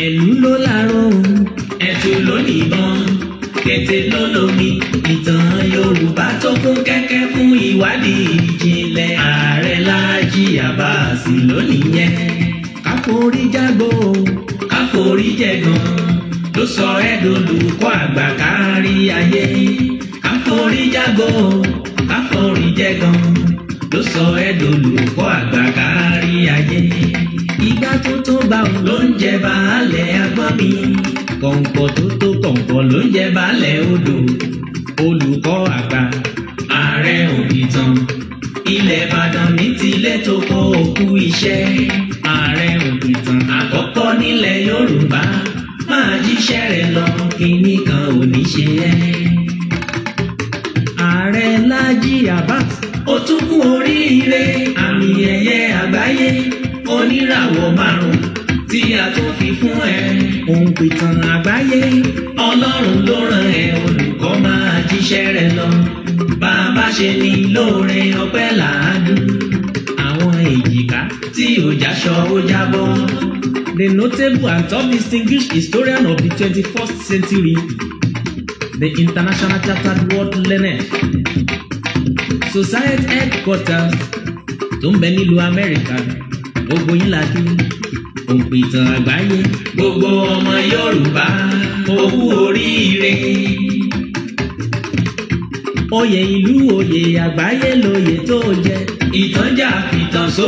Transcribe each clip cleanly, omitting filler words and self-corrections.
Ẹ̀lú ló láró, ẹ̀tù ló níbọn, kété ló lómi. Ìtàn Yorùbá tó kún kẹ́kẹ́ fún ìwádìí ìjìnlẹ̀. Ààrẹ Láàjì Àbáàsì lónìí yẹn. Káforí jágbó, káforí jẹ̀gàn, ló sọ ẹ́ dolùkọ́ àgbà kárí ayé. Káforí jágbó, káforí jẹ̀gàn, ló sọ ẹ́ dolùkọ́ àgbà kárí ayé. Ìgbà tó tó bá òun ló ń jẹ baálẹ̀ agbọ́n mi. Kọ̀ǹkọ̀ tó tó kọ̀ǹkọ̀ ló ń jẹ baálẹ̀ odò. Olùkọ́ àgbà, ààrẹ òpìtàn, ilẹ̀ Ìbàdàn ní tilẹ̀ tó kó òkú iṣẹ́. Ààrẹ òpìtàn àkọ́kọ́ nílẹ̀ Yorùbá, máa jíṣẹ́ rẹ̀ lọ, kinní kan ò ní ṣe ẹ́. Ààrẹ Láàjì Àbáàsì, ó tún kú oríire, àmì ẹ̀yẹ àgbáyé oníràwọ̀ márùn-ún tí a tún fi fún ẹ. Òǹpìtàn àgbáyé, Ọlọ́run ló rán ẹ, olùkọ́ máa jíṣẹ́ rẹ lọ. Bàbá ṣe ni lóore ọpẹ́ làádùn. Àwọn èjìká tí ò jáṣọ ó jábọ́. The notable and top distinguished historian of the 21st century, the International Chartered World Learned Society headquarters tó ń bẹ nílùú Amẹ́ríkà, gbogbo yín la kí. Òǹpìtàn àgbáyé, gbogbo ọmọ Yorùbá, ó kú oríire. Oyè ìlú oyè àgbáyé lóyè tó jẹ. Ìtànjà fìtàn só,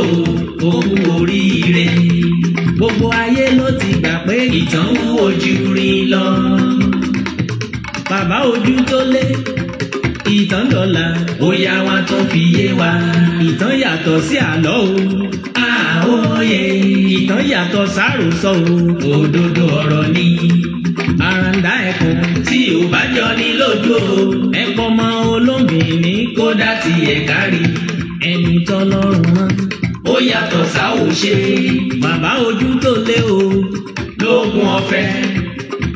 ó kú oríire. Gbogbo ayé ló ti gbà pé ìtàn ń wojú rí lọ. Bàbá ojú tó lé, ìtàn dọ̀la, ó yá wa tó fi yé wa. Ìtàn yàtọ̀ sí àlọ́ o, àwòye. Ìtàn yàtọ̀ sáròsọ o, òdodo ọ̀rọ̀ ni. Àràǹdá ẹkùn tí ò bá jọ ní lójú o, ẹ̀kọ́ mọ olómìnir kódà tí ẹ̀ kárí. Ẹni tọ́lọ́run rán, ó yàtọ̀ sáwòṣe. Bàbá ojú tó lé o, lóògùn ọ̀fẹ́,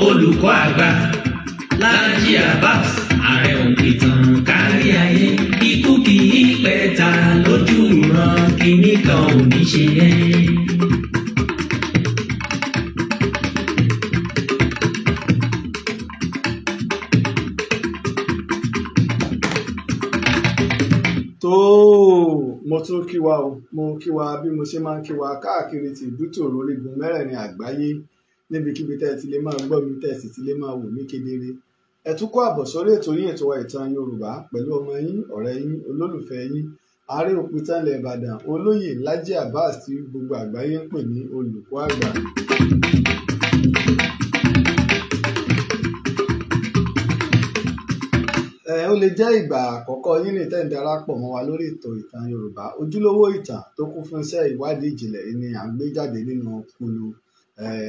olùkọ́ àgbà Láàjì Àbáàsì, ààrẹ òǹpìtàn kárí ayé. Ikú kì í pẹ̀ta lójú ìran, kinní kan ò ní ṣe ẹ́. Tó mo tún kí wa o, mo kí wa bí mo ṣe máa ń kí wa káàkiri ti ìbútòrò orígun mẹ́rẹ̀ẹ̀rin àgbáyé, níbikíbi tẹ́ ẹ ti lè máa gbọ́ mi, tẹ́ ẹ sì ti lè máa wò mí kedere. Ẹ tún kó àbọ̀ sórí ètò yín, ètò wa Ìtàn Yorùbá, pẹ̀lú ọmọ yín, ọ̀rẹ́ yín, olólùfẹ́ yín, ààrẹ òpìtàn ilẹ̀ Ìbàdàn, olóyè Láàjì Àbáàsì tí gbogbo àgbáyé ń pè ní olùkọ́ àgbà. Ó lè jẹ́ ìgbà àkọ́kọ́ yín ní tẹ́ ń darapọ̀ mọ́ wa lórí ètò Ìtàn Yorùbá. Ojúlówó ìtàn tó kún fún iṣẹ́ ìwádìí ìjìnlẹ̀ ni à ń gbé jáde nínú kulu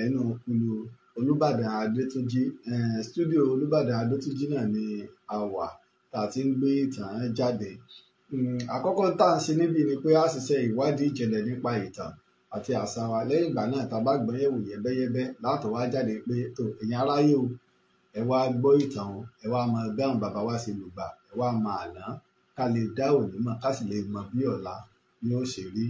nínú kulu Olúbàdàn Adétúnjì, stúdíò Olúbàdàn Adétúnjì náà ni a wà tá a ti ń gbé ìtàn jáde. Àkọ́kọ́ tá à ń ṣe níbí ni pé a ṣiṣẹ́ ìwádìí ìjìnlẹ̀ nípa ìtàn àti àṣà wa. Lẹ́yìn ìgbà náà tá a bá gbọ́n yẹ̀wò yẹ́bẹ́yẹ́bẹ́ látọ̀ wá jáde pé tó èèyàn aráyé o, ẹ wá gbọ́ ìtàn o, ẹ wá mọ bí àwọn bàbá wa ṣe lùgbà, ẹ wá mọ àná, ká lè dá òní mọ̀, ká sì lè mọ bí ọ̀la ni ó ṣe rí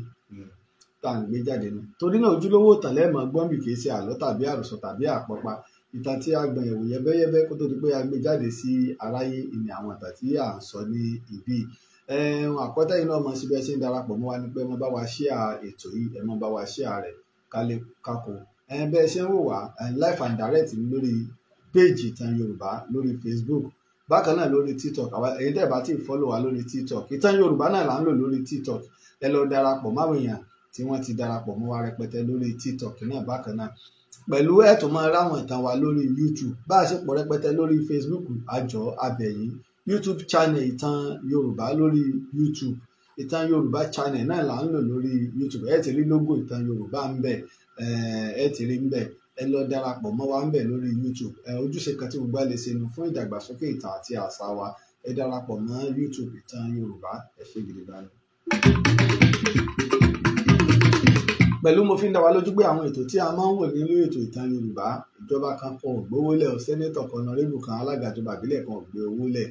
tá à ń gbé jáde nù. Torí náà ojúlówó ìtàn lẹ́ẹ̀mọ́ gbọ́n bí kì í ṣe àlọ́ tàbí àròsọ tàbí àpọ́pá. Ìtàn tí a gbọ̀n yẹ̀wò yẹ́bẹ́yẹ́bẹ́ kó tó di pé a gbé jáde sí aráyé ìní àwọn ìtàn tí à ń sọ ní ibí. Àkọ́tẹ́ yìí náà mọ̀ síbi ẹ ṣe ń darapọ̀ mọ́ wa ni pé ẹ mọ́ bá wa ṣíà ètò yìí, ẹ mọ́ bá wa ṣíà rẹ̀ kálé kákó. Bẹ́ẹ̀ ṣe ń wò wá live and direct lórí péèjì Ìtàn Yorùbá lórí Facebook, bákan náà lórí TikTok. Ẹ̀yin tẹ́ ẹ bá ti follow wa lórí TikTok, Ìtàn Yorùbá náà là ń lò lórí TikTok. Ẹ lọ darapọ̀ máwọn èèyàn tí wọ́n ti darapọ̀ mọ́ wa rẹpẹtẹ lórí TikTok náà bákan náà. Pẹ̀lú ẹ̀ tó máa ráwọn ìtàn wa lórí YouTube, bá a ṣe pọ̀ rẹpẹtẹ lórí Facebook, àjọ abẹ̀yìn YouTube channel Ìtàn Yorùbá lórí YouTube, Ìtàn Yorùbá channel náà là ń lò lórí YouTube. Ẹ ti rí logo Ìtàn Yorùbá ń bẹ, ẹ ti rí ń bẹ, ẹ lọ darapọ̀ mọ́ wa ń bẹ lórí YouTube. Ojúṣe kan tí gbogbo wa lè ṣe nu fún ìdàgbàsókè ìtàn àti àṣà wa. Ẹ darapọ̀ mọ́ YouTube Ìtàn Yorùbá. Ẹ ṣé gidi gan ni. Pẹ̀lú mo fi ń dá wa lójú pé àwọn ètò tí a máa ń wò nínú ètò Ìtàn Yorùbá, ìjọba kan kan ò gbówó lẹ̀ o, sẹ́nẹ́tọ̀ kan, ọ̀nàrẹ́bù kan, alága ìjọba ìbílẹ̀ kan ò gbé owó lẹ̀.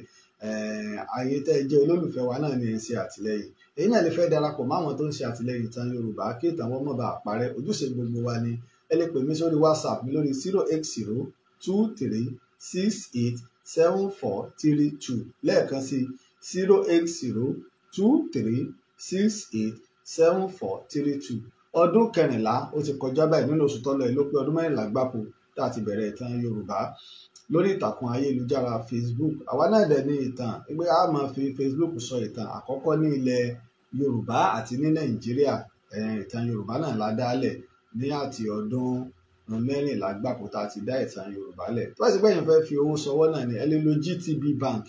Ayé tẹ́ ẹ jẹ́ olólùfẹ́ wa náà ni ẹ̀ ń ṣe àtìlẹ́yìn. Èyí náà lè fẹ́ darapọ̀ mọ́ àwọn tó ń ṣe àtìlẹ́yìn Ìtàn Yorùbá kí ìtàn wọn má bàa parẹ́. Ojúṣe gbogbo wa ni Ẹ lè pè mí sórí WhatsApp mi lórí 080 23 68 74 32 lẹ́ẹ̀kan sí 080 23 68 74 32. Ọdún kẹrìnlá ó ti kọjá báyìí nínú oṣù tọ́lọ yìí ló pé ọdún mẹ́rìnlá gbáko tá a ti bẹ̀rẹ̀ ìtàn Yorùbá lórí ìtàkùn ayélujára Facebook. Àwa náà dẹ̀ ní ìtàn pé a máa fi Facebook sọ ìtàn àkọ́kọ́ ní ilẹ̀ Yorùbá àti ní Nàìjíríà. Ìtàn Yorùbá náà la dálẹ̀ ní àti ọdún mẹ́rìnlá gbáko tá a ti dá ìtàn Yorùbá lẹ̀. Tó bá sì pẹ́yìn fẹ́ fi owó sọwọ́ náà ni ẹ lè lo GTB Bank.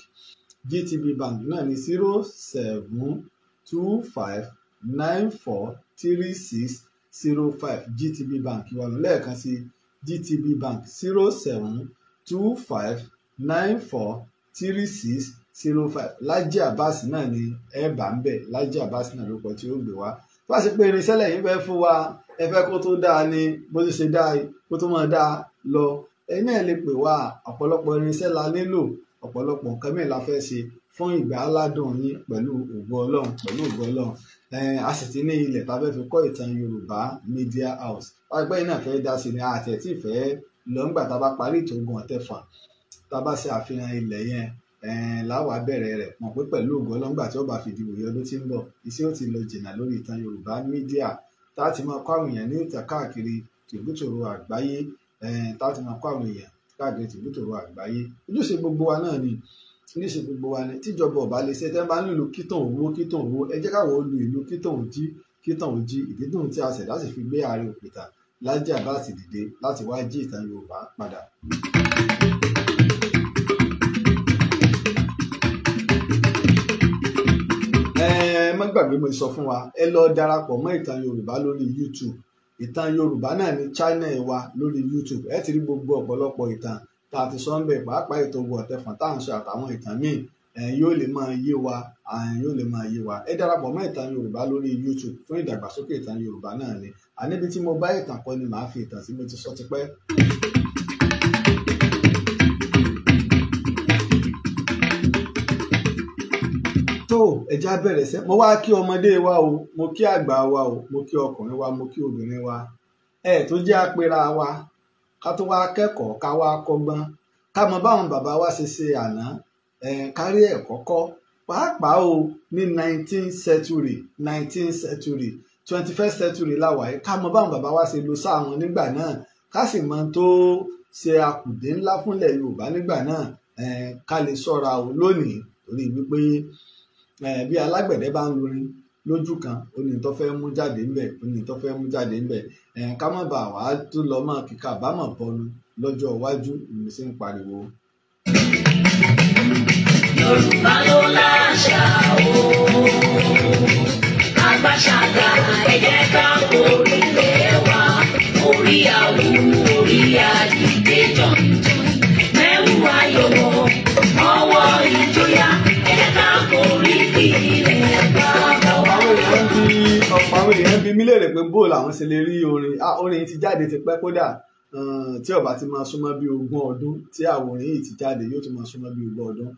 GTB Bank náà ní 07 25 94 36 05. GTB Bank wà lọ lẹ́ẹ̀kan sí GTB Bank 07 25 94 36 05. Lájí Abbas náà ni ẹ bá ń bẹ̀. Lájí Abbas náà ló kọ tí ó gbé wá. Tó bá sì pé irinṣẹ́ lẹ́yìn fẹ́ fún wa, ẹ fẹ́ kó tó dáa ni bó ṣe dáa kó tó máa dáa lọ, ẹ̀yin náà lè pè wá. Ọ̀pọ̀lọpọ̀ irinṣẹ́ la nílò, ọ̀pọ̀lọpọ̀ nǹkan mìíràn la fẹ́ ṣe fún ìgbà aládùn yín pẹ̀lú ògo Ọlọ́run, pẹ̀lú ògo Ọlọ́run. A sì ti ní ilẹ̀ tá a fẹ́ fi kọ́ ìtàn Yorùbá Media House. Wáyé pé iná fẹ́ dá sí ni àti ẹ̀ tí ì fẹ́ lọ ńgbà tá a bá parí ìtògùn ọ̀tẹ̀fà, tá a bá ṣe àfihàn ilẹ̀ yẹn láwa bẹ̀rẹ̀ rẹ̀ mọ̀ pé pẹ̀lú ògo Ọlọ́run gbà tí ó bá fi di ìwòye ọdún tí ń bọ̀, iṣẹ́ ó ti lọ jìnnà lórí ìtàn Yorùbá Media tá a ti máa kọ́ àwọn èèyàn ní ìtàn káàkiri tìbútòrò àgbáyé, tá a ti máa kọ́ àwọn èèyàn káàkiri tìbútòrò àgbáyé. Ojúṣe gbogbo wa náà ni, ojúṣe gbogbo wa ni. Tíjọba ọba lè ṣe tẹ́ bá ń lùlù kítàn owó kítàn owó, ẹ jẹ́ káwọn olú ìlú kítàn òjí kítàn òjí. Ìdí tóun tí a ṣẹ̀dá sì fi gbé Ààrẹ Òpìtàn Lájí Abbas dìde láti wá jí ìtàn Yorùbá padà. Ẹ má gbàgbé mo sọ fún wa, ẹ lọ darapọ̀ mọ́ ìtàn Yorùbá lórí YouTube. Ìtàn Yorùbá náà ní channel wa lórí YouTube. Ẹ ti rí gbogbo ọ̀pọ̀lọpọ̀ ìtàn tá a ti sọ ń bẹ̀, pàápàá ètò Ogun Ọ̀tẹ̀fọ̀n tá à ń sọ àtàwọn ìtàn míì yóò lè máa yé wa, yóò lè máa yé wa. Ẹ darapọ̀ mọ́ ìtàn Yorùbá lórí YouTube fún ìdàgbàsókè ìtàn Yorùbá náà ni. Àníbi tí mo bá ìtàn kọ́ ni màá fi ìtàn sí, mo ti sọ tipẹ́. Tó ẹja bẹ̀rẹ̀ sẹ́, mo wá kí ọmọdé wa o, mo kí àgbà wa o, mo kí ọkùnrin wa, mo kí obìnrin wa. Ẹ tó jẹ́ apera wa, ká tó wá kẹ́kọ̀ọ́, ká wá kọ́gbọ́n, ká mọ báwọn bàbá wa ṣe ṣe àná, kárí ẹ̀kọ́ kọ́. Pàápàá o ní 19th century, 19th century, 21st century láwa yìí, ká mọ báwọn bàbá wa ṣe lo sáà wọn nígbà náà, ká sì mọ tó ṣe akùdé ńlá fúnlẹ̀ Yorùbá nígbà náà, ká lè ṣọ́ra o lónìí. Torí wípé bí alágbẹ̀dẹ bá ń lurin lójú kan, ó ní tó fẹ́ mú jáde ńbẹ̀, ó ní tó fẹ́ mú jáde ńbẹ̀. Ká má bàa wá tó lọ mọ́ kíkà bámọ̀ bọnu lọ́jọ́ iwájú, ìmísí ṣe ń pariwo. Yorùbá ló láṣà o, àgbàṣàgà, ẹ jẹ́ ká orílẹ̀ wa, orí àwù, orí àdìdé jọ̀ǹjọ̀ǹ, mẹ́wù ayọ̀wọ̀, ọwọ́ ìjọyà, ẹ jẹ́ ká orí ilẹ̀ bàbá wa. Ọ̀pọ̀ àwọn èèyàn bi mí léèrè pé bó làwọn ṣe lè rí orin. Orin yìí ti jáde tipẹ́ kódà, tí ó bá ti máa súnmọ́ bí 20 ọdún tí àwòrán yìí ti jáde, yóò ti máa súnmọ́ bí 20 ọdún.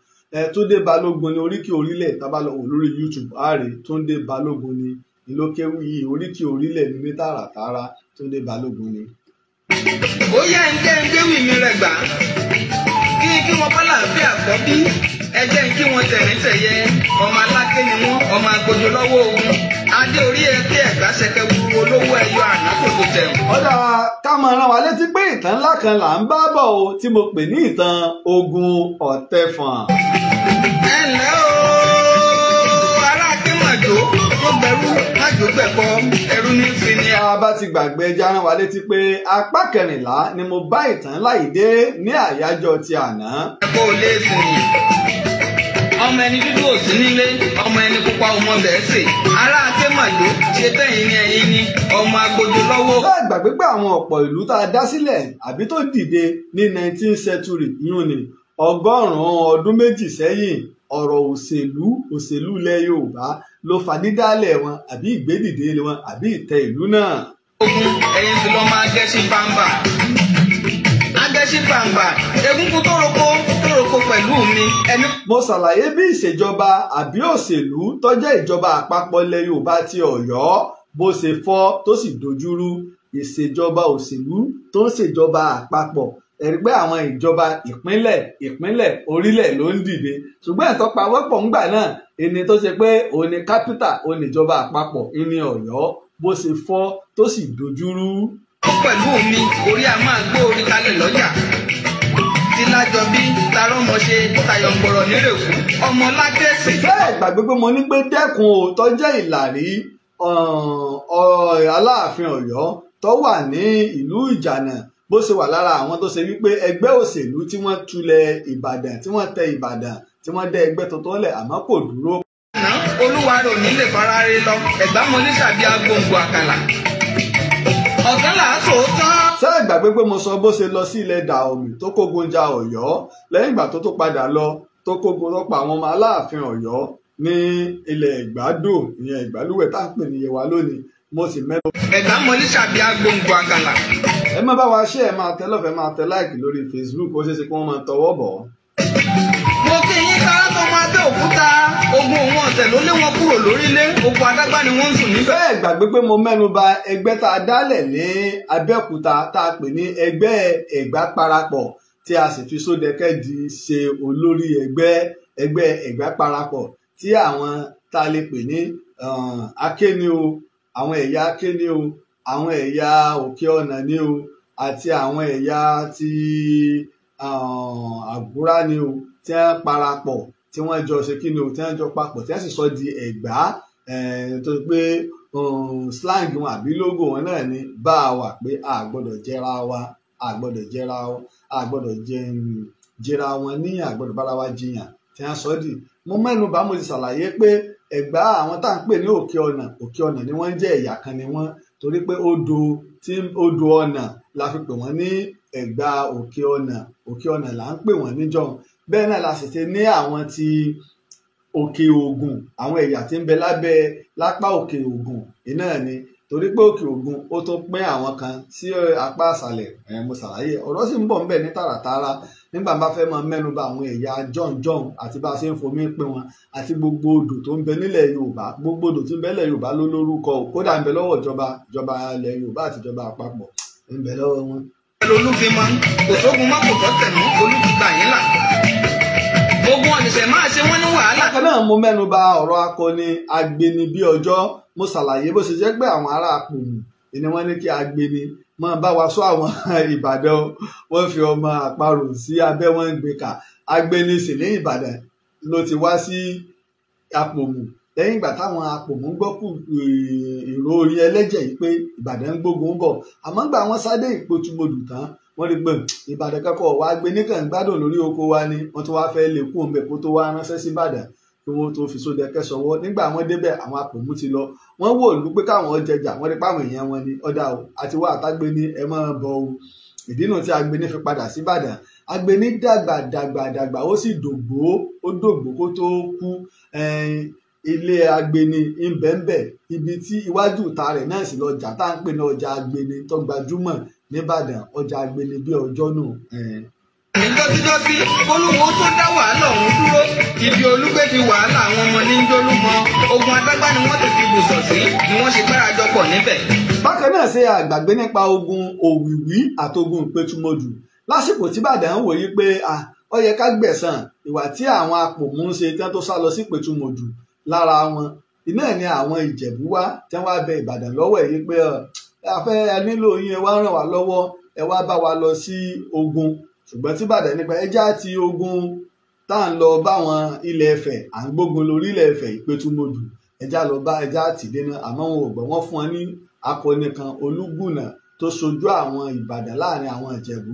Túndé Balógun ni oríkì orílẹ̀, tá bá lọ wò lórí YouTube ààrẹ Túndé Balógun ni ìlókéwì yìí, oríkì orílẹ̀ ní ní tààràtààrà Túndé Balógun ni. Ó yá ń jẹ́ ń gbéwì mi rẹ̀ gbà, kí wọ́n bá làáfíà kọ́ bí ẹ jẹ́ kí wọ́n tẹ̀rín tẹ̀yẹ, ọmọ aláké ni wọ́n, ọmọ agbójo lọ́wọ́ ogun, adé orí ẹ kí ẹ̀gbá ṣẹkẹ wúru olówó ẹyọ àná kò tó tẹ̀. Ọ̀dà ká máa rán wa létí pé ìtàn ńlá kan là ń bá bọ̀ o, tí mo pè ní ìtàn Ogun Ọ̀tẹ̀fọ̀n. Ẹ ǹlẹ́ o, ará Akínmọ̀jó tó gbẹrú májò gbẹ̀kọ ẹrú ní fi ni. A bá ti gbàgbé, ẹja rán wa létí pé apá kẹrìnlá ni mo bá ìtàn ńlá yìí dé ní àyájọ́ ti àná. Ẹ̀kọ́ ò lè sìn ọmọ ẹni dúdú ò sí nílé, ọmọ ẹni pupa ọmọ bẹ́ẹ̀ sè, ará Akínmọ̀jó ṣe tẹ̀yìn ní ẹ̀yìn ni ọmọ agbójo lọ́wọ́. Láì gbàgbé pé àwọn ọ̀pọ̀ ìlú tá a dá sílẹ̀ àbí tó dìde ní 19th century yún ni 102 ọdún sẹ́yìn, ọ̀rọ̀ òṣèlú òṣèlú ilẹ̀ Yorùbá ló fa dídálẹ̀ wọn àbí ìgbédìde wọn àbí ìtẹ̀ ìlú náà. Ogun ẹ̀yin sì lọ máa gẹ́sí pàmbà, agẹ́sí pàmbà, egungun tó roko pẹ̀lú mi. Mo ṣàlàyé bí ìṣèjọba àbí òṣèlú tó jẹ́ ìjọba àpapọ̀ ilẹ̀ Yorùbá ti Ọ̀yọ́ bó ṣe fọ́ tó sì dojúrú ìṣèjọba òṣèlú tó ń ṣèjọba àpapọ̀. Ẹ̀rí pé àwọn ìjọba ìpínlẹ̀ ìpínlẹ̀ orílẹ̀ ló ń dìde, ṣùgbọ́n ìtọ́pa wọ́pọ̀ ńgbà náà ẹni tó ṣe pé òun ni kápítà, òun ni ìjọba àpapọ̀, ìní Ọ̀yọ́ bó ṣe fọ́ tó sì dojúrú. Ó pẹ̀lú mi orí a máa gbó orí kalẹ̀ lọ́jà tí lájọbí tarọ́mọṣe tayọ̀ǹgbọ̀rọ̀ nírèkú ọmọ lákẹ́sì. Bẹ́ẹ̀ gbàgbé pé mo ní pé dẹ́kun òótọ́ jẹ́ Ìlàrí Aláàfin Ọ̀yọ́ tó wà ní ìlú Ìjànà, bó ṣe wà lára àwọn tó ṣe wípé ẹgbẹ́ òṣèlú tí wọ́n tulẹ̀ Ìbàdàn, tí wọ́n tẹ Ìbàdàn, tí wọ́n dẹ́ ẹgbẹ́ tuntun lẹ̀, àmọ́ kò dúró. Olúwa rò ní lè fara rẹ lọ, Ẹ̀gbá mo ní sàbí agbóǹgbò àkàlà ọ̀gá làásò tán. Ṣé ẹ gbàgbé pé mo sọ bó ṣe lọ sí ilẹ̀ Dàòmì tó kógun ja Ọ̀yọ́, lẹ́yìn ìgbà tó tó padà lọ tó kógun lọ́pọ̀ àwọn ọmọ Aláàfin Ọ̀yọ́ ní ilẹ̀ Ìgbádò, ìyẹn Ìgbàlúwẹ̀ tá à ń pè ní Yewa lónìí, mo sì mẹ́nu. Ẹ̀gbá mo ní sàbí agbóǹgbò àkàlà. Ẹ má bá wa ṣe, ẹ máa tẹ lọ́fẹ̀ẹ́, máa tẹ láìkì lórí Facebook, ó ṣeé ṣe kí wọ́n máa tọwọ́ bọ̀ ọ́. Mo kí yín ká tó máa dé òkúta, ogun òun ọ̀tẹ̀ ló lé wọn kúrò lórílé, oko adágbá ni wọ́n ń sùn níbẹ̀. Bẹ́ẹ̀ gbàgbé pé mo mẹ́nu bà ẹgbẹ́ tá a dálẹ̀ ní Abẹ́òkúta tá a pè ní ẹgbẹ́ Ẹ̀gbá Parapọ̀, tí a sì fi Sódẹkẹ́ di ṣe olórí ẹgbẹ́ ẹgbẹ́ Ẹ̀gbá Parapọ̀, tí àwọn tá a lè pè ní Akéni o, àwọn ẹ̀yà Akéni o, àwọn ẹ̀yà Òkè Ọ̀nà ni o, àti àwọn ẹ̀yà ti Àgúrá ni o, tí wọ́n parapọ̀, tí wọ́n jọ ṣe kí ni o, tí wọ́n jọ papọ̀, tí wọ́n sì sọ di Ẹ̀gbá, tó pé slang wọn àbí logo wọn náà ni bá a wà pé a gbọ́dọ̀ jẹra wa, a gbọ́dọ̀ jẹra wa, a gbọ́dọ̀ jẹra wọn níyàn, a gbọ́dọ̀ bára wa jiyàn, tí wọ́n sọ di. Mo mẹ́nu bà, mo ti ṣàlàyé pé Ẹ̀gbá àwọn tá à ń pè ní Òkè Ọ̀nà, Òkè Ọ̀nà ni wọ́n ń jẹ́, ẹ̀yà kan ni wọ́n, torí pé odò tí odò ọ̀nà la fi pè wọ́n ní Ẹ̀gbá Òkè Ọ̀nà, Òkè Ọ̀nà là ń pè wọ́n níjọ́. Bẹ́ẹ̀ náà la sì ti ní àwọn ti Òkè Ògùn, àwọn ẹ̀yà tí ń bẹ lábẹ́ lápá Òkè Ògùn iná ni, torí pé Òkè Ògùn ó tún pín àwọn kan sí apá àṣàlẹ̀. Mo ṣàlàyé ọ̀rọ̀ sì ń bọ̀ ńbẹ̀ ní tààràtààrà nígbà bá fẹ́ máa mẹ́nu bà àwọn ẹ̀yà jọ̀ǹjọ̀ǹ àti bá a ṣe ń fomi pín wọn, àti gbogbo odò tó ń bẹ nílẹ̀ Yorùbá. Gbogbo odò tó ń bẹ nílẹ̀ Yorùbá ló lórúkọ, kódà ń bẹ lọ́wọ́ ìjọba ìjọba ilẹ̀ Yorùbá àti ìjọba àpapọ̀ ń bẹ lọ́wọ́ wọn. Olúfimọ kò sógun mọ́, kò tọ́ tẹ̀mú, Olúfìgbà yín là. Ogun ọ̀nìṣẹ́ máa ṣe wọ́n ní wàhálà. Bákan náà mo mẹ́nu bà ọ̀rọ̀ akọni Agbeni bí ọjọ́. Mo ṣàlàyé bó ṣe jẹ́ pé àwọn ará Àpòmù ni wọ́n ní kí Agbeni máa bá wa sọ àwọn Ìbàdàn, wọ́n fi ọmọ àparò sí abẹ́ wọn ń gbé kà. Agbeni sì ní Ìbàdàn ló ti wá sí Àpòmù lẹ́yìn ìgbà táwọn Àpòmù ń gbọ́ kù ìró orin ẹlẹ́jẹ̀ yìí pé Ìbàdàn ń gbógun bọ̀. Àmọ́ gbà wọ́n sáré Ìpótúmọdù tán, wọ́n rí pé Ìbàdàn kẹ́kọ̀ọ́ wá gbé nìkan gbádùn lórí oko wa ni, wọ́n tún wá fẹ́ lè kú òǹbẹ̀ kó tó wá ránṣẹ́ sí Ìbàdàn kí wọ́n tó fi Sódẹkẹ́ sọwọ́. Nígbà wọ́n débẹ̀ àwọn Àpòmù ti lọ, wọ́n wò lù pé káwọn jẹjà, wọ́n rí páwọn èèyàn wọn ni ọ̀dà o àti wá àtàgbéni ẹ máa bọ̀ o. Ìdí nu tí Agbeni fi padà sí Ìbàdàn. Agbeni dàgbà dàgbà dàgbà, ó sì dògbó, ó dògbó kó tó kú. Ilé Agbeni ńbẹ̀ńbẹ̀, ibi tí iwájú ìta rẹ̀ náà sì lọ́jà tá à ń pè ní ọjà Agbeni tó gbajúmọ̀ nìbàdàn, ọjà Agbeni bí ọjọ́ nù. Ní dọ́sídọ́sí olúwo tó dá wàhálà ọ̀hún dúró, ibi olúgbé fi wàhálà àwọn ọmọ ní jólúmọ, ogun adágbá ni wọ́n tètè bùsọ̀ sí ni wọ́n ṣe gbárajọpọ̀ níbẹ̀. Bákan náà ṣe àgbàgbé nípa ogun Òwìwí àtogun Ìpẹ̀tùmọdù lásìkò tí Ìbàdàn ń wòye pé ó yẹ ká gbẹ̀san ìwà tí àwọn Apòmù ń ṣe tí wọ́n tó sá lọ sí Ìpẹ̀tùmọdù lára wọn. Iná ni àwọn Ìjẹ̀bú wá tí wọ́n wá bẹ Ìbàdàn lọ́wọ́ èyí pé a fẹ́ nílò yín, ẹ wá ràn wá lọ́wọ́, ẹ wá bá wa lọ sí ogun. Ṣùgbọ́n tí Ìbàdàn nípa ẹja ti ogun tá à ń lọ báwọn ilẹ̀ Ifẹ̀, à ń gbógun lórí ilẹ̀ Ifẹ̀ Ìpẹ̀tùmọdù, ẹja lọ bá ẹja tìdé náà. Àmọ́ wọn ò gbọ́, wọ́n fún wọn ní akọni kan Olúgbùnà tó ṣojú àwọn Ìbàdàn láàrin àwọn Ìjẹ̀bú.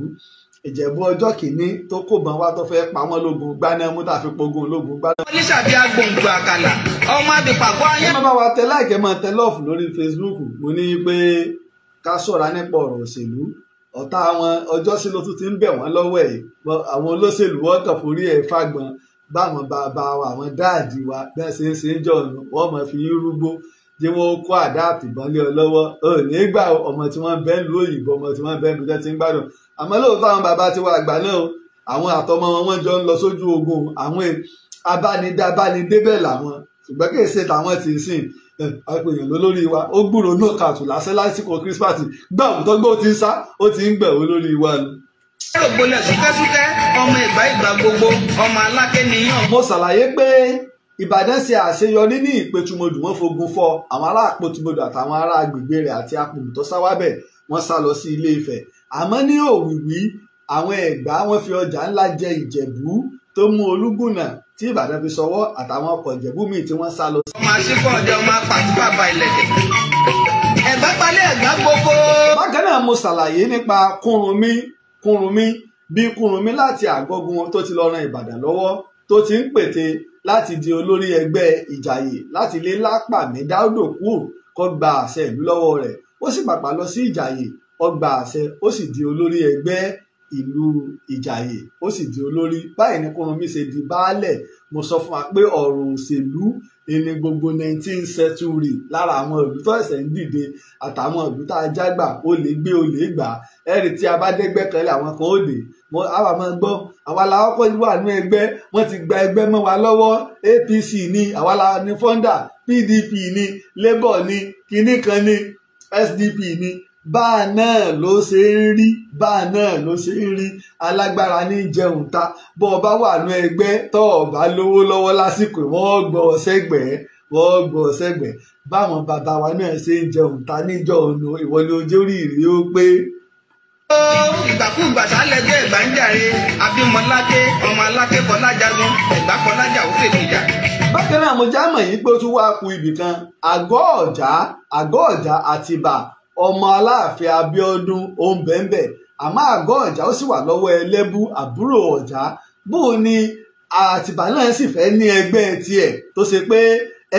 Ìjẹ̀bú ọjọ́ kìíní tó kò bọ́n wá tó fẹ́ pa wọ́n lógun gbaná mú tá a fi pogun lógun gbaná. Wọ́n ní sàbí agbóǹgbò àkàlà ọmọ àbípàgọ́ ayé. Ẹ má bá wa tẹ láìkẹ́, máa tẹ lọ́ọ̀fù lórí Facebook. Mo ní pé ká ṣọ́ra nípa ọ̀rọ̀ òṣèlú. Ọ̀tá àwọn ọjọ́ sí ló tún ti ń bẹ̀ wọ́n lọ́wọ́ ẹ̀. Àwọn olóṣèlú wọ́n kàn forí ẹ̀ fágbọn báwọn bàbá wa, àwọn dáàdì wa bí wọ́n ṣe ń ṣe ń jọ̀nù, wọ́n mọ̀ fi yín rúgbó jẹ́ wọ́n kó àdá àtìbọn lé ọ lọ́wọ́. Ò ní gbà ọmọ tí wọ́n bẹ́ ń lu òyìnbó, ọmọ tí wọ́n bẹ́ ń lu tẹ́ ti ń gbádùn. Àmọ́ lóòótọ́ àwọn bàbá tiwa àgbà náà, àwọn àtọmọ wọn wọ́n jọ ń lọ sójú ogun, àwọn abánidé abánidébẹ̀ làwọn, ṣùgbọ́n kì í ṣe tàwọn ti sìn. Àpèyàn lólórí wa ó gbúròó knockout lásán lásìkò Christmas gbàmù tó gbó ti ń sá ó ti ń gbẹ̀ olórí wa ni. Rògbòlẹ̀ súkẹ́súkẹ́ ọmọ ìgbà ìgbà gbogbo ọmọ Aláké nìyàn. Mo ṣàlàyé pé Ìbàdàn ṣe àṣeyọrí ní Ìpẹ̀tùmọdù, wọ́n fogun fọ́ àwọn ará Àpótùmọdù àtàwọn ará agbègbè rẹ̀ àti Apòmù tó sáwábẹ̀, wọ́n sá lọ sí Ilé Ifẹ̀. Àmọ́ ní Òwìwí àwọn Ẹ̀gbá wọ́n fi ọjà ńlá jẹ Ìjẹ̀bú tó mú Olúgùnà tí Ìbàdàn fi sọwọ́ àtàwọn ọkọ̀ Ìjẹ̀bú míì tí wọ́n sá lọ. Ọmọ àṣìkò ọdẹ ọmọ apàtúbàbà ìlẹ̀kẹ̀. Ẹ̀gbá palẹ̀ Ẹ̀gbá gbogbo. Bákan náà mo ṣàlàyé nípa Kúrúnmí Kúrúnmí bí Kúrúnmí láti Àgọ́gun tó ti lọ ran Ìbàdàn lọ́wọ́ tó ti ń pète láti di olórí ẹgbẹ́ Ìjàyè láti lé Lápàmí Dáúdò kúrò kó gba àṣẹ ìlú lọ́wọ́ rẹ̀. Ó sì pàpà lọ sí Ìjàyè, ó gba àṣẹ, ó sì di olórí ẹgbẹ́ ìlú Ìjàyè, ó sì di olórí. Báyìí ni Kúrúnmí ṣe di baálẹ̀. Mo sọ fún wa pé ọ̀rọ̀ òṣèlú ní gbogbo 19th century lára àwọn ìlú tó ẹ̀sẹ̀ ń dìde àtàwọn ìlú tá a jágbà ó lè gbé ó lè gbà. Ẹ̀rì tí a bá dẹ́gbẹ́ kan lé àwọn kan ó dé, àwa máa gbọ́ àwa la kọ́kọ́ wà ní ẹgbẹ́, wọ́n ti gba ẹgbẹ́ mọ́ wa lọ́wọ́. APC ni àwa la ní fọ́ndà, PDP ni, Labour ni, kinní kan ni, SDP ni. Báà náà ló ṣe ń rí, báà náà ló ṣe ń rí. Alágbára ní jẹun ta. Bọ́ ọ bá wà ní ẹgbẹ́ tọ́ ọ bá lówó lọ́wọ́ lásìkò, wọ́n gbọ́ ọ sẹ́gbẹ̀ẹ́, wọ́n gbọ́ ọ sẹ́gbẹ̀ẹ́. Báwọn bàbá wa náà ṣe ń jẹun ta níjọ́ ọ̀nà ìwọ ni ojú rí ìrí ó pé. Ìgbàkúgbà sálẹ̀jẹ́ Ẹ̀gbá ń jàre, Abímọláké ọmọ Aláké Fọlájagun, Ẹ̀gbá Fọlájà ó fèsì jà. Bákan náà mo já mọ̀ yìí pé ó tún wá ku ibì kan, Àgọ́ Ọ̀já, Àgọ́ Ọ̀já Àtìbà ọmọ Aláàfin Abíọ́dún òǹbẹ̀ǹbẹ̀. Àmọ́ Àgọ́ Ọ̀já ó sì wà lọ́wọ́ Ẹlẹ́bú àbúrò Ọ̀já. Bóò ni Àtìbà náà sì fẹ́ ní ẹgbẹ́ tiẹ̀ tó ṣe pé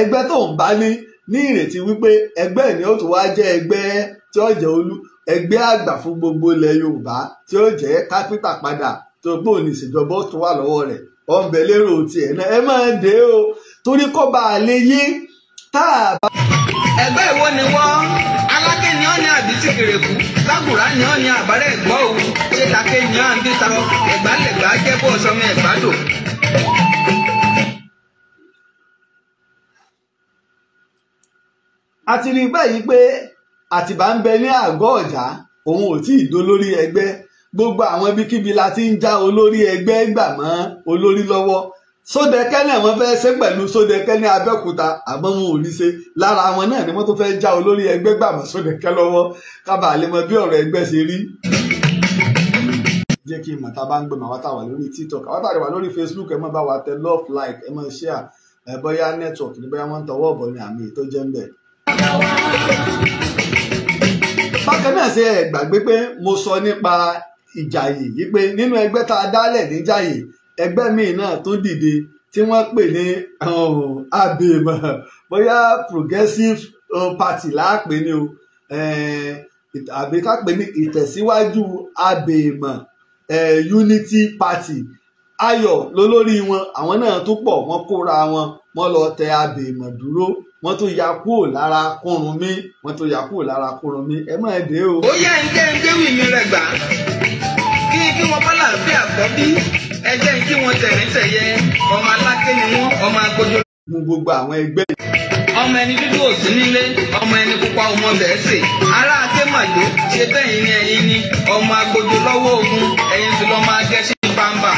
ẹgbẹ́ tó ń bá ní ní ìrètí wípé ẹgbẹ́ ni ó tún wá jẹ́ ẹgbẹ́ tí ó jẹ́ olú ẹgbẹ́ àgbà fún gbogbo ilẹ̀ Yorùbá tí ó jẹ́ kápítà padà tó bóò ní ìṣèjọba ó tún wà lọ́wọ́ rẹ̀. Ọ̀nbẹ lérò tiẹ̀ náà ẹ máa dé o torí kó bá a lè yé tá a bá. Ẹgbẹ́ ìwo ni wọ́n Aláké ni ọ́ ní àbí tìkìrìkù, Lágùrá ni ọ́ ní àbárẹ̀ ẹ̀gbọ́ òwu, ṣé take ni ọ́ àbí tarọ, Ẹ̀gbá lẹ̀gbá jẹ́ bó sọmọ Ẹ̀gbá dò. A ti rí báyìí pé Àtìbà ń bẹ ní Àgọ́ Ọ̀já, òun ò tí ì dolórí ẹgbẹ́. Gbogbo àwọn ibikíbi la ti ń já olórí ẹgbẹ́ gbà mọ́ olórí lọ́wọ́. Sódẹkẹ́ náà wọ́n fẹ́ẹ́ ṣe pẹ̀lú Sódẹkẹ́ ní Abẹ́òkúta, àmọ́ wọn ò rí ṣe. Lára wọn náà ni wọ́n tó fẹ́ẹ́ já olórí ẹgbẹ́ gbà mọ́ Sódẹkẹ́ lọ́wọ́, kábàá lè mọ bí ọ̀rọ̀ ẹgbẹ́ ṣe rí. Jẹ́ kí n mọ̀ tá a bá ń gbé màá wá tá a wà lórí TikTok, àwọn tá a wà lórí Facebook, ẹ má bá wa tẹ love, like, ẹ má share. Ẹ bóyá network ní bóyá wọ́n ń tọwọ́ ọ̀bọ̀ ní àmì tó jẹ́ ń bẹ̀. Bákan náà ṣe ẹ gbàgbé pé mo sọ nípa Ìjàyè yìí pé nínú ẹgbẹ́ tá a dálẹ̀ níjàyè, ẹgbẹ́ míì náà tó dìde tí wọ́n pè ní àbèmọ̀, bóyá Progressive Party láàpè ní o, àbí ká pè ní ìtẹ̀síwájú àbèmọ̀ Unity Party. Ayọ̀ lólórí wọn, àwọn náà tó pọ̀, wọ́n kóra wọn, wọ́n lọ tẹ àbèmọ̀ dúró, wọ́n tó ya kúrò lára Kúrúnmí, wọ́n tó ya kúrò lára Kúrúnmí. Ẹ má dé o. Ó yẹ ń jẹ́ ń gbéwì mi rẹ̀ gbà kí kí wọ́n bá làbí àkọ́bí, ẹ jẹ́ kí wọ́n tẹ̀rín tẹ̀yẹ, ọmọ Aláké ni wọ́n, ọmọ agbójó. Mú gbogbo àwọn ẹgbẹ́. Ọmọ ẹni dúdú ò sí nílé, ọmọ ẹni pupa ọmọ bẹ́ẹ̀ sè, ará aké màjò ṣe bẹ́yìn ni ẹ̀yin ni, ọmọ agbójó lọ́wọ́ ogun, ẹ̀yin sì lọ́mọ agẹ́sí bàǹbà.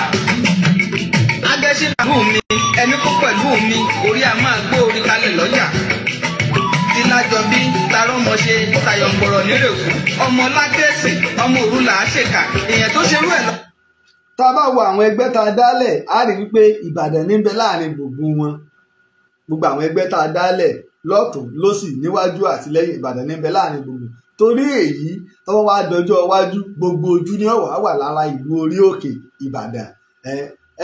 Agẹ́sí pẹ̀lú mi, ẹni kó pẹ̀lú mi, orí a máa gbó orí kalẹ̀ lọ́jà. Tílájọbí tarọ́mọṣe tayọ̀ǹgbọ̀rọ̀ nírèkú, ọmọ lákẹ́sì, ọmọ òrùlà àṣekà, èèyàn tó ṣerú ẹ̀ lọ. Tá a bá wo àwọn ẹgbẹ́ tá a dálẹ̀, á rí wípé Ìbàdàn ní bẹ láàrin gbogbo wọn. Gbogbo àwọn ẹgbẹ́ tá a dálẹ̀ lọ́tùn lósì níwájú àti lẹ́yìn, Ìbàdàn ní bẹ láàrin gbogbo. Torí èyí tọ́wọ́ wá dọjọ́ iwájú, gbogbo ojú ni ọ̀wá wà lára ìlú orí òkè Ìbàdàn.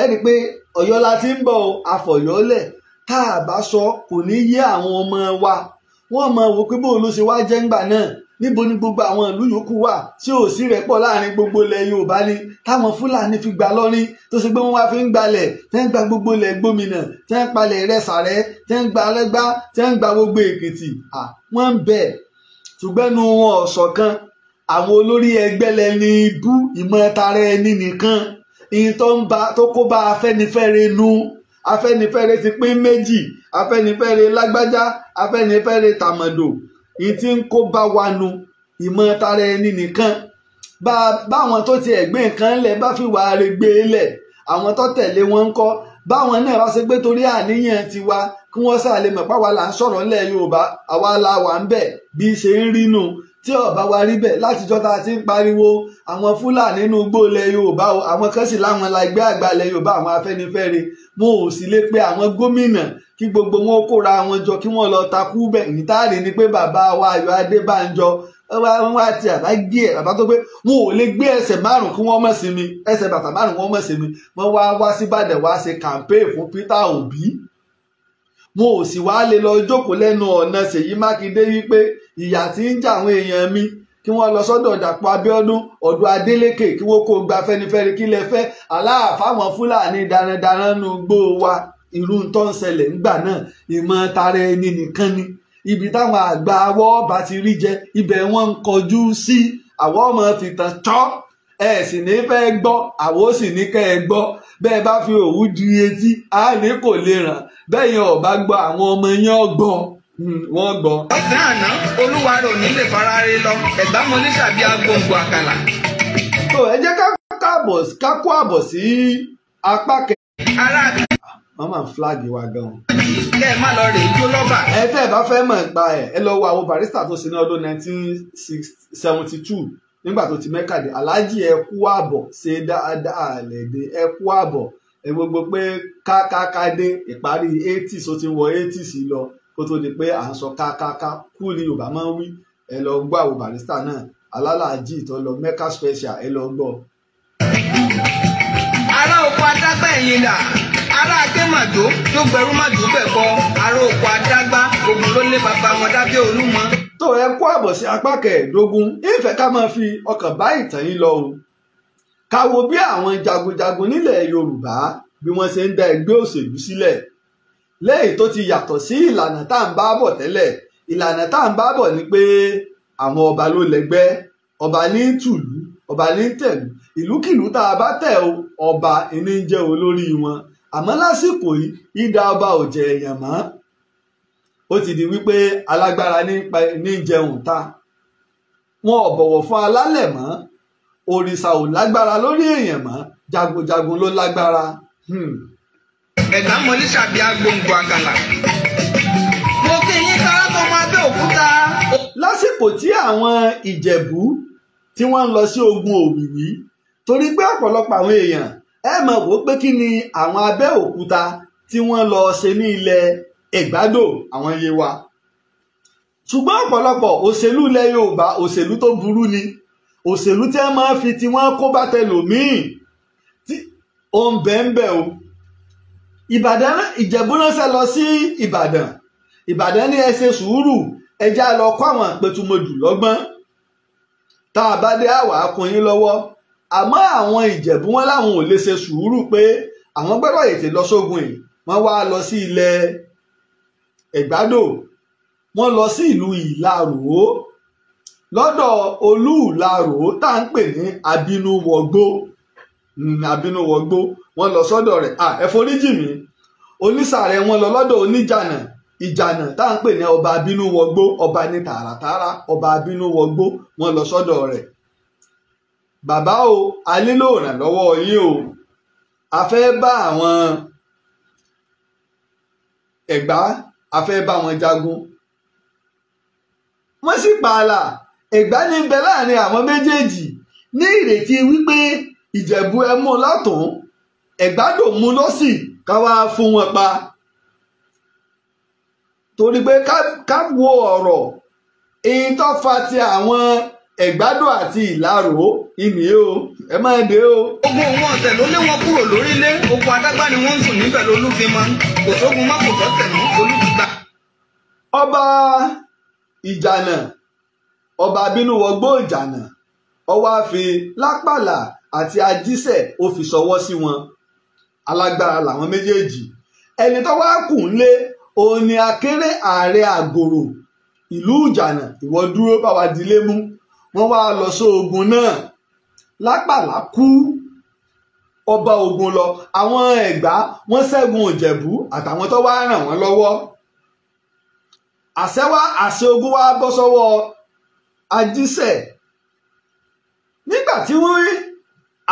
Ẹ rí i pé Ọ̀yọ́ la ti ń bọ̀, àfọ̀yọ́lẹ̀ tá a bá sọ kò ní yé àwọn ọmọ wa. Wọ́n mọ̀ wò pé bóun ló ṣe wá jẹ́ ńgbà náà, níbo ni gbogbo àwọn ìlú yòókù wà tí ò sí rẹ́pọ̀ láàrin gbogbo ilẹ̀ Yorùbá ni táwọn Fúlàní fi gbà lọ́rin, tó ṣe pé wọ́n wá fi ń gbalẹ̀, tẹ́ ń gba gbogbo ilẹ̀ gómìnà, tẹ́ ń palẹ̀ Ìrẹsàrẹ́, tẹ́ ń gba Arẹ́gbá, tẹ́ ń gba gbogbo Èkìtì. Wọ́n ń bẹ̀, ṣùgbọ́n ẹnu wọn ọ̀sọ̀ kan. Àwọn olórí ẹgbẹ́ lẹni ibú ìmọ̀ tara ẹni nìkan, ìyẹn tó kó bá Afẹ́nifẹ́re nu. Afẹ́nifẹ́re ti pín méjì, Afẹ́nifẹ́re lágbájá, Afẹ́nifẹ́re tàmọ̀dò. Ìyí tí ń kó bá wa nu ìmọ̀ tara ẹni nìkan. Báwọn tó ti ẹ̀gbẹ́ nǹkan lẹ̀ bá fi wà rẹ̀ gbé lẹ̀, àwọn tó tẹ̀lé wọn ń kọ́. Báwọn náà wá ṣe pé torí àníyàn tiwa kí wọ́n sáà lè mọ̀ páwa là ń sọ̀rọ̀ ńlẹ̀ Yorùbá, àwa la wà ń bẹ̀ bí ṣe ń rí nù. Tí ọba wa rí bẹ̀ látijọ́ tá a ti ń pariwo àwọn Fúlàní nínú igbó ilẹ̀ Yorùbá o, àwọn kan sì láwọn la ẹgbẹ́ àgbà ilẹ̀ Yorùbá, àwọn Afẹ́nifẹ́re. Wọn ò sì lè pe àwọn gómìnà kí gbogbo wọn kóra wọn jọ kí wọ́n lọ takú bẹ̀. Ìtaàrí ni pé bàbá wa Ayọ̀ Adébánjọ wọ́n wá ti àbá gé ẹ̀ bàbá tó pé wọn ò lè gbé ẹsẹ̀ márùn kí wọ́n mọ̀ sí mi, ẹsẹ̀ bàtà márùn wọ́n mọ̀ sí mi. Wọ́n wá wá síbàdàn wá ṣe campaign fún Peter Obi. Wọn ò sì wá lè lọ jókòó lẹ́nu ọ̀nà Ṣèyí Mákindé wípé ìyà tí ń jà àwọn èèyàn mi, kí wọ́n lọ sọ́dọ̀ Dàpọ̀ Abíọ́dún, ọ̀dọ̀ Adélékè, kí wọ́n kó gba Afẹ́nifẹ́re kí lẹ fẹ́ aláàfáwọn Fúlàní darandaran nu gbó wa. Irú tó ń ṣẹlẹ̀ ńgbà náà ìmọ̀ tara ẹni nìkan ni. Ibi táwọn àgbà awọ́ bá ti rí jẹ ibẹ̀ wọ́n ń kọjú sí. Àwọn ọmọ fìtàn tọ́ ẹ sì ní fẹ́ gbọ́, àwọn ó sì ní kẹ́ ẹ gbọ́. Bẹ́ẹ̀ bá fi òwú di etí á ní kò lè ràn. Bẹ́ẹ̀ yẹn ò bá gbọ́, àwọn ọmọ yẹn gbọ́, wọ́n gbọ́. Ọ̀sán àná olúwa rò ní lè fara rẹ lọ, ẹ̀gbá mo ní sàbí agbóǹgbò àkàlà. Tó ẹ jẹ́ ká kó àbọ̀ sí apá kẹ. Wọ́n máa ń flag wa gan-an. Kẹ́ ẹ má lọ rè é jó lọ́bà. Ẹ tẹ́ ẹ bá fẹ́ mọ̀ nípa ẹ̀, ẹ lọ wo àwọn Barrister tó ṣe ní ọdún 1972 nígbà tó ti Mẹ́kà dé. Aláàjì ẹ kú àbọ̀ ṣe dáadáa lẹ́dẹ̀, ẹ kú àbọ̀. Ẹ gbogbo pé kákáká dé ìparí 80s, ó ti ń wọ 80s lọ kó tó di pé à ń sọ kákáká kú ni Yorùbá máa ń wí. Ẹ lọ gbọ́ àwọn Barrister náà, alálàájì tó lọ Mẹ́kà special, ẹ lọ gbọ́. Ará oko adágbà ẹ̀yìn dà, ará akémàdó tó gbẹrú màdó bẹ̀ kọ́, ará oko adágbà ogun ló lé bàbá wọn dábẹ́ Olúmọ. Tó ẹ kó àbọ̀ sí apá kẹẹ̀ẹ́dógún, ìfẹ́ ká máa fi ọkàn bá ìtàn yìí lọ o. Ká wo bí àwọn jagunjagun nílẹ̀ Yorùbá bí wọ́n ṣe ń dá ẹgbẹ́ òṣèlú sílẹ̀. Lẹ́yìn tó ti yàtọ̀ sí ìlànà tá à ń bá bọ̀ tẹ́lẹ̀. Ìlànà tá à ń bá bọ̀ ni pé àwọn ọba ló lẹ́gbẹ́, ọba ní tùlú, ọba ní tẹ̀lú, ìlúkìlú tá a bá tẹ̀ o, ọba ìní ń jẹ́ olórí wọn. Àmọ́ lásìkò yìí ìdá ọba ò jẹ èèyàn mọ́. Ó ti di wípé alágbára ní jẹun ta. Wọn ò bọ̀wọ̀ fún alálẹ̀ mọ́. Òrìṣà ò lágbára lórí èèyàn mọ́. Jagunjagun ló lágbára. Ẹ̀gbá mọ ní sàbí agbóǹgbò àkàlà. Mo kí yín ká tó máa bẹ́ òkúta. Lásìkò tí àwọn Ìjẹ̀bú tí wọ́n ń lọ sí ogun Òwìwí, torí pé ọ̀pọ̀lọpọ̀ àwọn èèyàn ẹ mọ̀ wò pé kí ni àwọn Abẹ́òkúta tí wọ́n lọ ṣe ní ilẹ̀ Ẹ̀gbádò àwọn Yewa. Ṣùgbọ́n ọ̀pọ̀lọpọ̀ òṣèlú ilẹ̀ Yorùbá òṣèlú tó burú ni, òṣèlú tí wọ́n máa ń fi tí wọ́n kó bá tẹlòmíì tí ó ń bẹ̀ ń bẹ̀ o. Ìbàdàn Ìjẹ̀bú ránṣẹ́ lọ sí Ìbàdàn. Ìbàdàn ní ẹ ṣe sùúrù, ẹ já lọ kọ́ àwọn àpẹtùmọ̀jù lọ́gbọ́n. Tá a bá dé àwà kún yín lọ́wọ́. Àmọ́ àwọn Ìjẹ̀bú wọn láwọn ò lè ṣe sùúrù pé àwọn gbọ́dọ̀ ètè lọ sógun yìí. Wọ́n wá lọ sí ilẹ̀ Ẹ̀gbádò, wọ́n lọ sí ìlú Ìlaró lọ́dọ̀ Olú Ìlaró tá à ń pè ní Abínúwọgbó. Abínúwọgbó wọ́n lọ sọ́dọ̀ rẹ̀. Ẹ foríjì mí, onísàrẹ̀ wọ́n lọ lọ́dọ̀ oníjànà, Ìjànà tá à ń pè ní ọba Abínúwọgbó, ọba ní tààràtààrà, ọba Abínúwọgbó, wọ́n lọ sọ́dọ̀ rẹ̀. Bàbá o, a nílò ìrànlọ́wọ́ yín o, a fẹ́ bá àwọn Ẹ̀gbá, a fẹ́ bá wọn jagun. Wọ́n sì pààlà Ẹ̀gbá ní bẹ láàrin àwọn méjèèjì ní ìrètí wípé Ìjẹ̀bú ẹ mú lọ́tùn, Ẹ̀gbádò mú lọ́sì, ká wá fún wọn pa. Torí pé ká wo ọ̀rọ̀ èyí tó fa ti àwọn Ẹ̀gbádò àti Ìlaró ìní o, ẹ máa dé o. Ogun òun ọ̀tẹ̀ ló lé wọn kúrò lórílé, oko adágbá ni wọ́n ń sùn níbẹ̀ lolúfimọ́, kò sógun má kò tọ́tẹ̀ mọ́ olúfigba. Ọba Ìjànà, ọba Abínúwọgbó Ìjànà, ó wá fi Lápàlà àti Ajísẹ̀ ó fi ṣọwọ́ sí wọn. Alágbára làwọn méjèèjì. Ẹni tó wá kù ńlé òun ni Akéré ààrẹ Àgòrò ìlú Ìjànà, ìwọ dúró bá wa dilé mú. Wọ́n wá lọ sóògùn náà. Lápàlà kú, ọba ogun lọ. Àwọn Ẹ̀gbá wọ́n ṣẹ́gun Ìjẹ̀bú àtàwọn tó wá ràn wọ́n lọ́wọ́. Àṣẹ wá àṣẹ ogun wá bọ́ sọ́wọ́ Ajíṣẹ̀. Nígbà tí wọ́n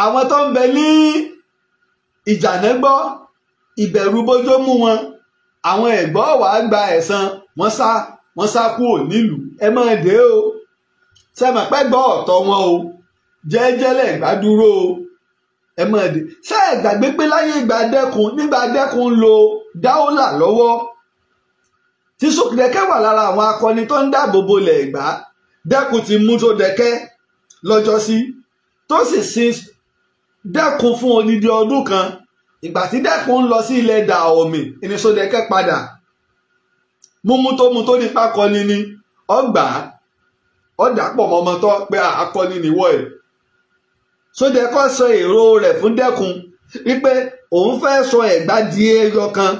àwọn tó ń bẹ ní Ìjànà gbọ́, ìbẹ̀rù bójó mú wọn. Àwọn Ẹ̀gbá wàá gba ẹ̀san, wọ́n sá kúrò nílùú. Ẹ máa dé o, sẹ́mọ̀ pẹ́ gbọ́ ọ̀tọ̀ wọn o, jẹ́jẹ́ lẹ̀gbá dúró o, ẹ máa dé. Ṣé ẹ gbàgbé pé láyé ìgbà Dẹ́kun, nígbà Dẹ́kun ń lo dáólà lọ́wọ́, tí Sódẹ́kẹ́ wà lára àwọn akọni tó ń dáàbò bolẹ̀ Ẹ̀gbá, Dẹ́kun ti mú Sódẹ́kẹ́ lọ́jọ́sí, tó sì sin Dẹ́kun fún odidi ọdún kan. Ìgbà tí Dẹ́kun ń lọ sí ilẹ̀ Dàọ̀mì ní Sódẹ́kẹ́ padà múmú tó mú tó nípa akọni ni ọgbà ọ̀dàpọ̀ mọ́mọ́ tó pé akọni nìwọ ẹ̀. Sódẹ́kẹ́ sọ èrò rẹ̀ fún Dẹ́kun wípé òun fẹ́ sọ Ẹ̀gbá di ẹyọ kan.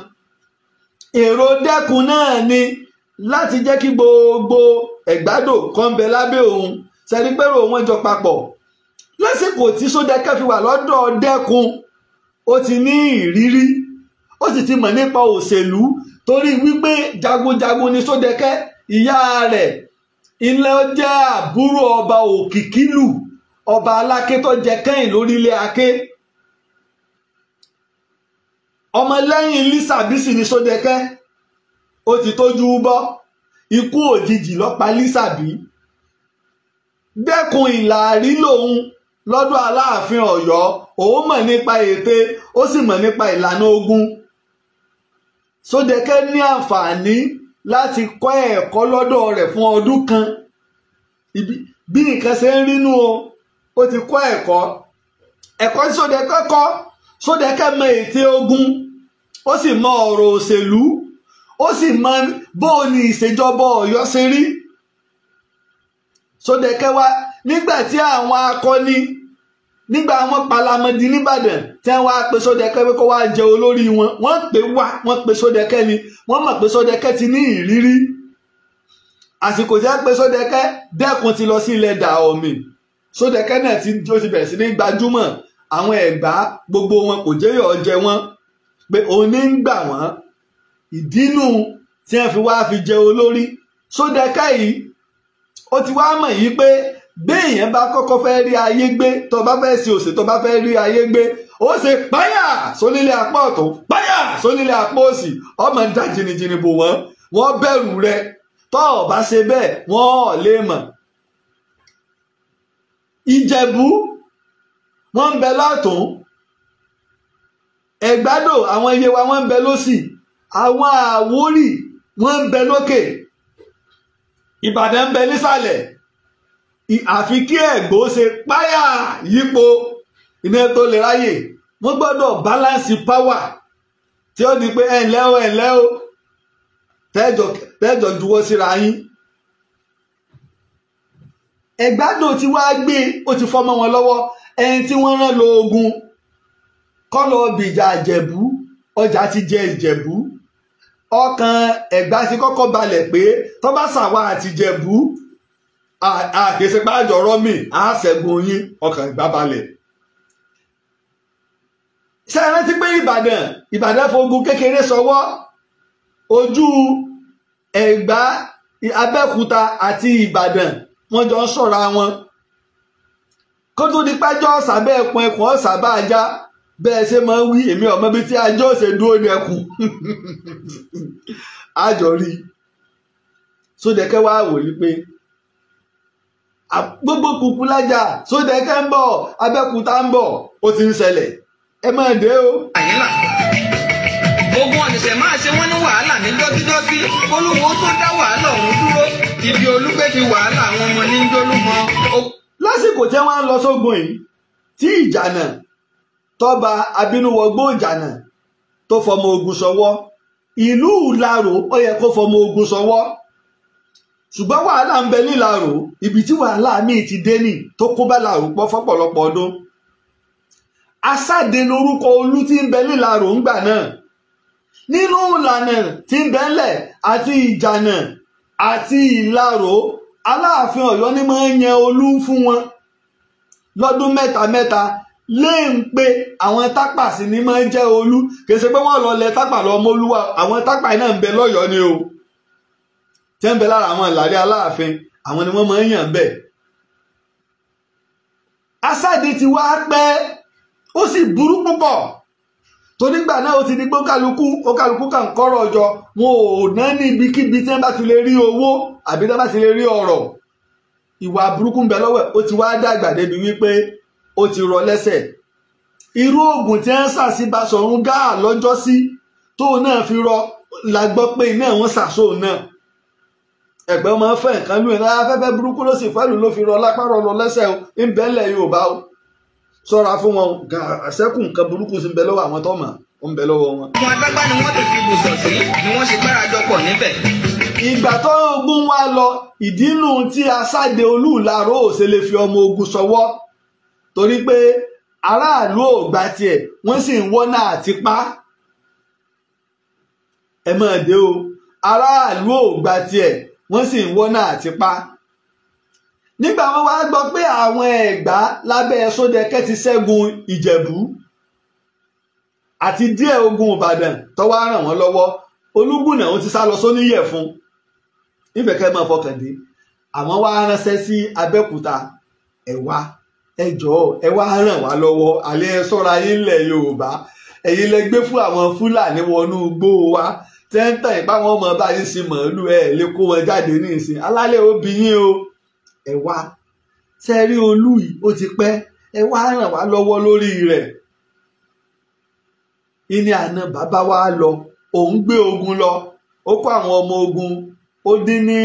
Èrò Dẹ́kun náà ni láti jẹ́ kí gbogbo Ẹ̀gbádò kan bẹ lábẹ́ òun, sẹ́ni pẹ́rù òun jọ papọ̀. Lásìkò tí Sódẹ́kẹ́ fi wà lọ́dọ̀ Dẹ́kun, ó ti ní ìrírí, ó sì ti mọ̀ nípa òṣèlú, torí wípé jagunjagun ni Sódẹ́kẹ́. Ìyá rẹ̀ ilẹ̀ jẹ́ àbúrò ọba Òkìkílù, ọba Aláké tó jẹ kẹ́yìn lórílẹ̀ Aké. Ọmọlẹ́yìn Lísàbísì ni Sódẹ́kẹ́, ó ti tójú bọ́, ikú òjijì ló pa Lísàbí. Dẹ́kun Ìlàrí lòun lọ́dọ̀ Aláàfin Ọ̀yọ́, òun mọ̀ nípa ète, ó sì mọ̀ nípa ìlànà ogun. Sódẹ́kẹ́ ní àǹfààní láti kọ́ ẹ̀kọ́ lọ́dọ̀ rẹ̀ fún ọdún kan. Bí nǹkan ṣe ń rínú o, ó ti kọ́ ẹ̀kọ́. Ẹ̀kọ́ tí Sódẹ́kẹ́ kọ́, Sódẹ́kẹ́ mọ ète ogun, ó sì mọ ọ̀rọ̀ òṣèlú, ó sì mọ bó ni ìṣèjọba Ọ̀yọ́ ṣe rí. Sódẹ́kẹ́ wá nígbà tí àwọn akọni nígbà wọn palamọdì nìbàdàn tí wọ́n wá pe Sódẹ́kẹ́ pé kó wá jẹ olórí wọn, wọ́n pè wá, wọ́n pe Sódẹ́kẹ́ ni, wọ́n mọ̀ pé Sódẹ́kẹ́ ti ní ìrírí. Àsìkò tí wọ́n pe Sódẹ́kẹ́, Dẹ́kun ti lọ sí ilẹ̀ Dàọ̀mì. Sódẹ́kẹ́ náà ti bẹ̀rẹ̀ sí ní gbajúmọ̀. Àwọn Ẹ̀gbá gbogbo wọn kò jẹ́yọ̀ jẹ wọ́n pé òní ń gbà wọ́n. Ìdínú tí wọ́n fi wá fi jẹ olórí. Sódẹ́kẹ́ yìí ó ti wá mọ̀ yìí pé béèyàn bá kọ́kọ́ fẹ́ rí ayé gbé, tó bá fẹ́ ṣe òsè, tó bá fẹ́ rí ayé gbé, ó ṣe páyà sónílé apá ọ̀tún, páyà sónílé apá òsì, ọmọ dá jìnnìjìnnì bò wọ́n, wọ́n bẹ̀rù rẹ. Tó o bá ṣe bẹ́ẹ̀, wọ́n ò lè mọ̀. Ìjẹ̀bú wọ́n ń bẹ lọ́tún, Ẹ̀gbádò àwọn Yewa wọ́n ń bẹ lósì, àwọn Àwórì wọ́n ń bẹ lókè, Ìbàdàn ń bẹ nísàlẹ̀. Àfi kí Ẹ̀gbó ṣe páyà yípo iná tó lè ráyè. Wọ́n gbọ́dọ̀ balance power tí ó di pé ẹ̀ǹlẹ́ o, ẹ̀ǹlẹ́ o, tẹ́jọ juwọ́ síra yín. Ẹ̀gbádò tí wàá gbé, ó ti fọ́mọ́ wọn lọ́wọ́. Ẹni tí wọ́n rán lọ ogun kọ́ lọ bìjà Ìjẹ̀bú, ọjà ti jẹ Ìjẹ̀bú. Ọkàn Ẹ̀gbá ti kọ́kọ́ balẹ̀ pé tó bá ṣàwa àti Ìjẹ̀bú, àkèsè pàjọ rọ́mì, á ṣẹ́gun yín, ọkàn Ẹ̀gbá balẹ̀. Ṣé ẹ rántí pé Ìbàdàn fogun kékeré sọwọ́ ojú Ẹ̀gbá, Abẹ́òkúta àti Ìbàdàn wọ́n jọ ń ṣọ́ra wọn. Kó tó di pájọ́ ọ̀sàbẹ́ ẹkùn, ẹkùn ọ̀sàbá ajá, bẹ́ẹ̀ ṣe máa ń wí, èmi ọmọ bíi tí ajọ́ ṣe dúró ní ẹkùn. Àjọ rí Sódẹ́kẹ́ wá wò yí pé gbogbo kùkù lájà, Sódẹ́kẹ́ ń bọ̀, Abẹ́òkúta ń bọ̀, ó ti ń ṣẹlẹ̀, ẹ máa dé o. Àyínlá ogun ọ̀sẹ̀sẹ̀ máa ṣe wọ́n ní wàhálà ní dọ́kídọ́kí, olúwo tó dá wàhálà ọ̀hún dúró, ibi olúgbé fi wàhálà àwọn ọmọ ní jólúmọ. Lásìkò tí wọ́n á lọ sógun yìí, tí Ìjànà tọ́ba Abínúwọgbó Ìjànà tó fọmọ ogun sọwọ́, ìlú Ìlaró ó yẹ kó fọmọ ogun sọwọ́, ṣùgbọ́n wàhálà ń bẹ nílaró, ibi tí wàhálà míì ti dé nì tó kó bá Làró pọ̀ fọ́pọ̀lọpọ̀ ọdún. Asáde lorúkọ olú tí ń bẹ nílaró ńgbà náà. Nínú ìlànà tí ń bẹ ńlẹ̀ àti Ìjànà àti Ìlaró, Aláàfin Ọ̀yọ́ ní máa ń yan olú fún wọn lọ́dún mẹ́ta mẹ́ta. Lé ń pe àwọn tápà sí ni máa ń jẹ́ olú. Kì í ṣe pé wọ́n lọ lẹ tápà lọ mọ́lúwà, àwọn tápà náà ń bẹ lọ́yọ̀ọ́ ni o, tẹ́ ń bẹ lára àwọn ìlàrí aláàfin, àwọn ni wọ́n máa ń yàn bẹ́ẹ̀. Asáde ti wá pẹ́, ó sì burú púpọ̀ tó nígbà náà ó ti di pé ó kálukú kàn kọ́rọ̀ ọjọ́ wọn ò ná ní ibikíbi tí wọ́n bá ti lè rí owó àbí tí wọ́n bá ti lè rí ọrọ̀. Ìwà burúkú ń bẹ lọ́wọ́ ẹ̀, ó ti wá dàgbà débi wípé ó ti rọ lẹ́sẹ̀. Irú oògùn tí wọ́n sà sí Basọ̀rún Gáà lọ́jọ́ sí tóun náà fi rọ la gbọ́ pé iná wọn sàṣọ náà. Ẹ̀gbẹ́ máa ń fẹ́ nǹkan lóyún náà, afẹ́fẹ́ burúkú ló sì fẹ́lù ló fi rọ lápá rọ lọ lẹ́sẹ̀ o, ń bẹ́lẹ̀ Yorùbá o, ṣọ́ra fún wọn, àṣẹ́kù nǹkan burúkú sì ń bẹ lọ́wọ́ àwọn tó mọ̀, ó ń bẹ lọ́wọ́ wọn. Àwọn adágbá ni wọ́n ti fi ibùsọ̀ sí ni wọ́n ṣe gbárajọ pọ̀ níbẹ̀. Ìgbà tó ogun wa lọ, ìdínú tí Asáde Olú-Ìlaró ò ṣe lè fi ọmọ ogun ṣọwọ́, torí pé aráàlú ò gbà tiẹ̀, wọ́n sì ń wọ́nà àti pa. Ẹ máa dé o, aráàlú ò gbà tiẹ̀, wọ́n sì ń wọ́nà àti pa. Nígbà wọn wá gbọ́ pé àwọn Ẹ̀gbá lábẹ́ Sódẹkẹ́ ti ṣẹ́gun Ìjẹ̀bú àti díẹ̀ ogun Ìbàdàn tó wá ràn wọ́n lọ́wọ́, Olúgúnà ó ti sá lọ sóníyẹ̀fun. Ìfẹ̀kẹ́ máa fọkàn dé, àwọn wá ránṣẹ́ sí Abẹ́òkúta, ẹ wá, ẹ jọ̀ọ́, ẹ wá ràn wá lọ́wọ́, àlẹ́ ẹ ṣọ́ra yín lẹ̀ Yorùbá, ẹ̀yin lẹ gbé fún àwọn Fúlàní wọnú igbó wa tẹ́ńtà ìpá wọn mọ báyìí sí màálù, ẹ lè kó wọn jáde ní ìsìn alálẹ̀ òbí yín o, ẹ wá sẹ́rí Olú yìí ó ti pẹ́, ẹ wá ràn wá lọ́wọ́ lórí rẹ̀. Ìní àná bàbá wa lọ, òun gbé ogun lọ, ó kó àwọn ọmọ ogun ó dín ní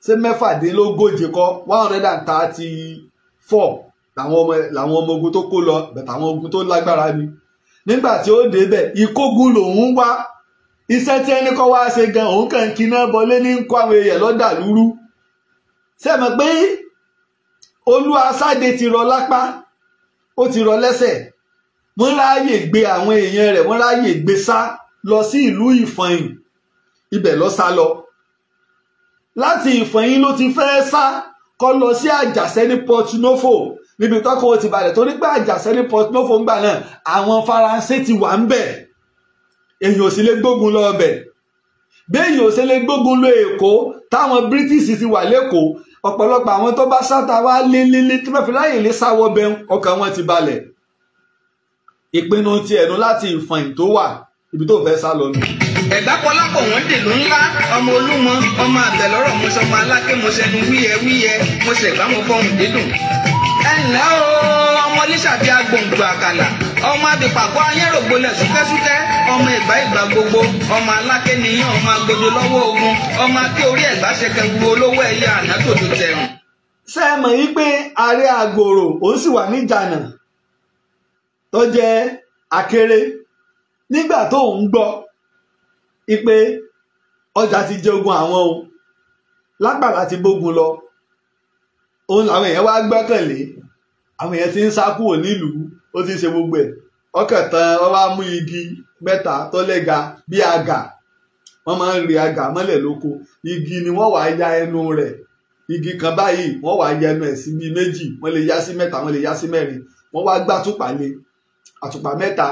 ṣé 36 kọ́ 134 làwọn ọmọ ogun tó kó lọ, bẹ̀tẹ̀ àwọn ogun tó lágbára ni. Nígbà tí ó débẹ̀, ìkógun lòun wá, iṣẹ́ tí ẹni kọ́ wá ṣe gan, òun kàn kíná bọlé ní kó àwọn èèyàn lọ́dà lúrú. Ṣé ẹ mọ̀ pé Olú Asáde ti rọ lápá, ó ti rọ lẹ́sẹ̀, wọ́n ráàyè gbé àwọn èèyàn rẹ̀, wọ́n ráàyè gbé sá lọ sí ìlú Ìfọ̀yín, ibẹ̀ lọ sá lọ. Láti Ìfọ̀yín ló ti fẹ́ sá kọ́ lọ sí Àjàṣẹ́ ní Port Novo, níbi tọ́kọ̀ ti balẹ̀, torí pé Àjàṣẹ́ ní Port Novo ńgbà náà àwọn Faransé ti wà ń bẹ̀, èyàn ò sì lè gbógun lọ ọbẹ̀. Béèyàn ò sì lè gbógun lọ Èkó táwọn British ti wà lẹ́kọ̀ọ́, ọ̀pọ̀lọpọ̀ àwọn tó bá sáta wá lélélé tí wọ́n fi ráyè lé sáwọ́ bẹ́ẹ̀, ọkàn wọn ti balẹ̀. Ìpinnu ti ẹ̀nu láti Ìfọ̀yín tó wà ibi tó fẹ́ sá lọ nù. Ẹ̀gbá Kọlápọ̀ wọ́n dèlú ńlá, ọmọ Olúmọ, ọmọ àbẹ̀lọ́rọ̀, mo sọmọ Aláké, mo sẹnu wíyẹ wíyẹ, mo sẹ̀gbá mo fọhùn dídùn. Ẹ ǹlẹ́ o, ọmọ Lísàbí agbòǹgbò àkàlà, ọmọ abìpàkọ́ ayérògbolẹ̀ súkẹ́súkẹ́, ọmọ Ẹ̀gbá ìgbà gbogbo, ọmọ Aláké nìyẹn, ọmọ agbodò lọ́wọ́ ogun, ọmọ aké orí Ẹ̀gbá ṣẹkẹ wu olówó ẹyẹ àná tòjò tẹ̀rùn. Ṣé ẹ mọ̀ yí pé ààrẹ Àgòrò òun sì wà ní Ìjànà tó jẹ́ Akéré, nígbà tó ń gbọ́ ipe ọjà ti jẹ ogun àwọn o, Lágbàlá ti bógun lọ, òun làwọn èèyàn wá gbẹ́kànlé, àwọn èèyàn ti ń sá kúrò nílùú, ó ti ń ṣe gbogbo ẹ̀, ọkàn tán wọ́n wá mú igi mẹ́ta tó lẹ́ga bí àgà, wọ́n máa ń rí àgà mọ́lẹ̀ lóko, igi ni wọ́n wàá ya ẹnu rẹ̀, igi kan báyìí wọ́n wàá ya ẹnu ẹ̀ sí bíi méjì, wọ́n lè yá sí mẹ́ta, wọ́n lè yá sí mẹ́rin, wọ́n wá gbá àtùpà lé, àtùpà mẹ́ta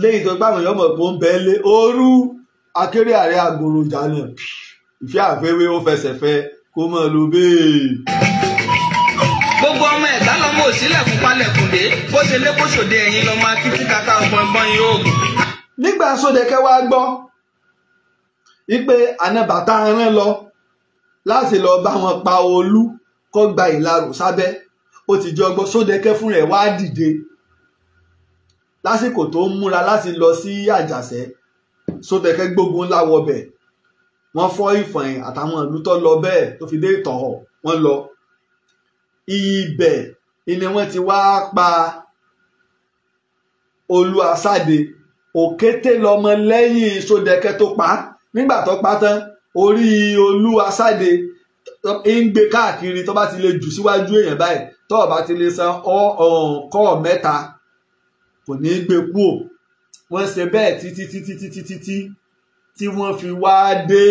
lẹ́yìn tó gbàgbọ́ yọmọ pé ó ń bẹ́ lé òru. Akéré ààrẹ Àgòrò Ìjànà ìfẹ́ àfẹ́wé ó fẹsẹ̀ fẹ́ kó mọ̀ ló bẹ́ẹ̀. Gbogbo ọmọ Ẹ̀gbá lọmọ òsílẹ̀kùn palẹ̀kùn dé, bó ṣe lé bó ṣòde, ẹ̀yìn lọmọ akitì kaka ọgbọ̀ngbọ̀n yóò gùn. Nígbà Sódẹkẹ́ wá gbọ́ wípé àna bàtà rán lọ láti lọ bá wọn pa Olú kó gba Ìlarò sábẹ́, ó ti jọ gbọ́. Sódẹkẹ́ fún rẹ̀ wá dìde lásìkò tó ń múra láti lọ sí Àjàṣẹ́. Sódẹkẹ́ gbógun ńlá wọbẹ̀, wọ́n fọ́ Ìfọ̀yín àtàwọn ìlú tó lọ bẹ́ẹ̀ tó fi dé Ìtọ̀họ̀, wọ́n lọ ibẹ̀ ni wọ́n ti wá pa Olú Asáde. Òkété lọmọ lẹ́yìn Sódẹkẹ́ tó pa. Nígbà tó pa tán, orí Olú Asáde ń gbé káàkiri, tó bá ti lè jù síwájú èèyàn báyìí, tó bá ti lè san ọ̀kọ́ mẹ́ta kò ní í gbé kúò. Wọ́n ṣe bẹ́ẹ̀ títí títí títí títí tí wọ́n fi wá dé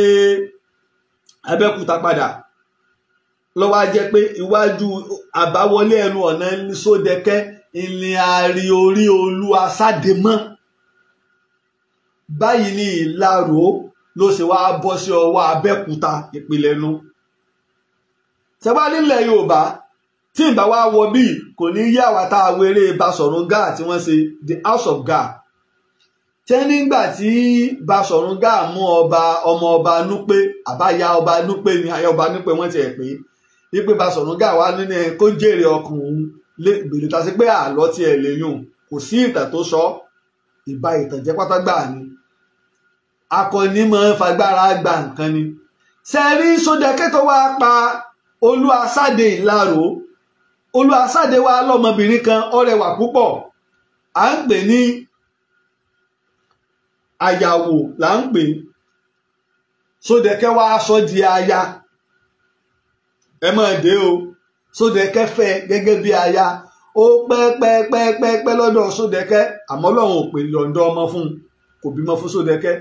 Abẹ́òkúta padà. Ló wá jẹ́ pé iwájú àbáwọlé ẹnu ọ̀nà Sódẹkẹ́ Ìní àárí orí Olú Asáde mọ́. Báyìí ní Ìlaró ló ṣe wá bọ́ sí ọwọ́ Abẹ́òkúta ìpìlẹ̀ nu. Ṣẹ́wá nílẹ̀ Yorùbá tí ìbá wa wọ bíi kò ní yí àwa tá a wéré Basọ̀run Gáà tí wọ́n ṣe the House of Gáà. Ṣé nígbà tí Basọ̀run Gáà mú ọba ọmọ ọba Núpé àbáyá ọba Núpé ni àyà ọba Núpé wọ́n ti ẹ̀ pé wípé Basọ̀run Gáà wá nínú ẹ kó jèrè ọkàn òun gbèrè ta sí pé àlọ́ tiẹ̀ lè yùn kò sí ìtàn tó sọ ìbá ìtàn jẹ́ pátágbà ni. Akọni máa ń fagbára gba nǹkan ni. Ṣe rí Sódẹ̀kẹ́ tó wá pa Olú Asáde Ìlaró. Olú Asáde wá lọ́mọbìnrin kan ó rẹwà púpọ̀ à ń pè ní Àyàwó là ń pè. Sódẹ̀kẹ́ wá sọ di aya. Ẹ máa dé o. Sódẹ̀kẹ́ fẹ́ gẹ́gẹ́ bí aya. Ó pẹ́ pẹ́ pẹ́ pẹ́ pẹ́ lọ́dọ̀ Sódẹ̀kẹ́ àmọ́ Ọlọ́run ò pè lọ́ndọ̀ ọmọ fún un kò bímọ fún Sódẹ̀kẹ́.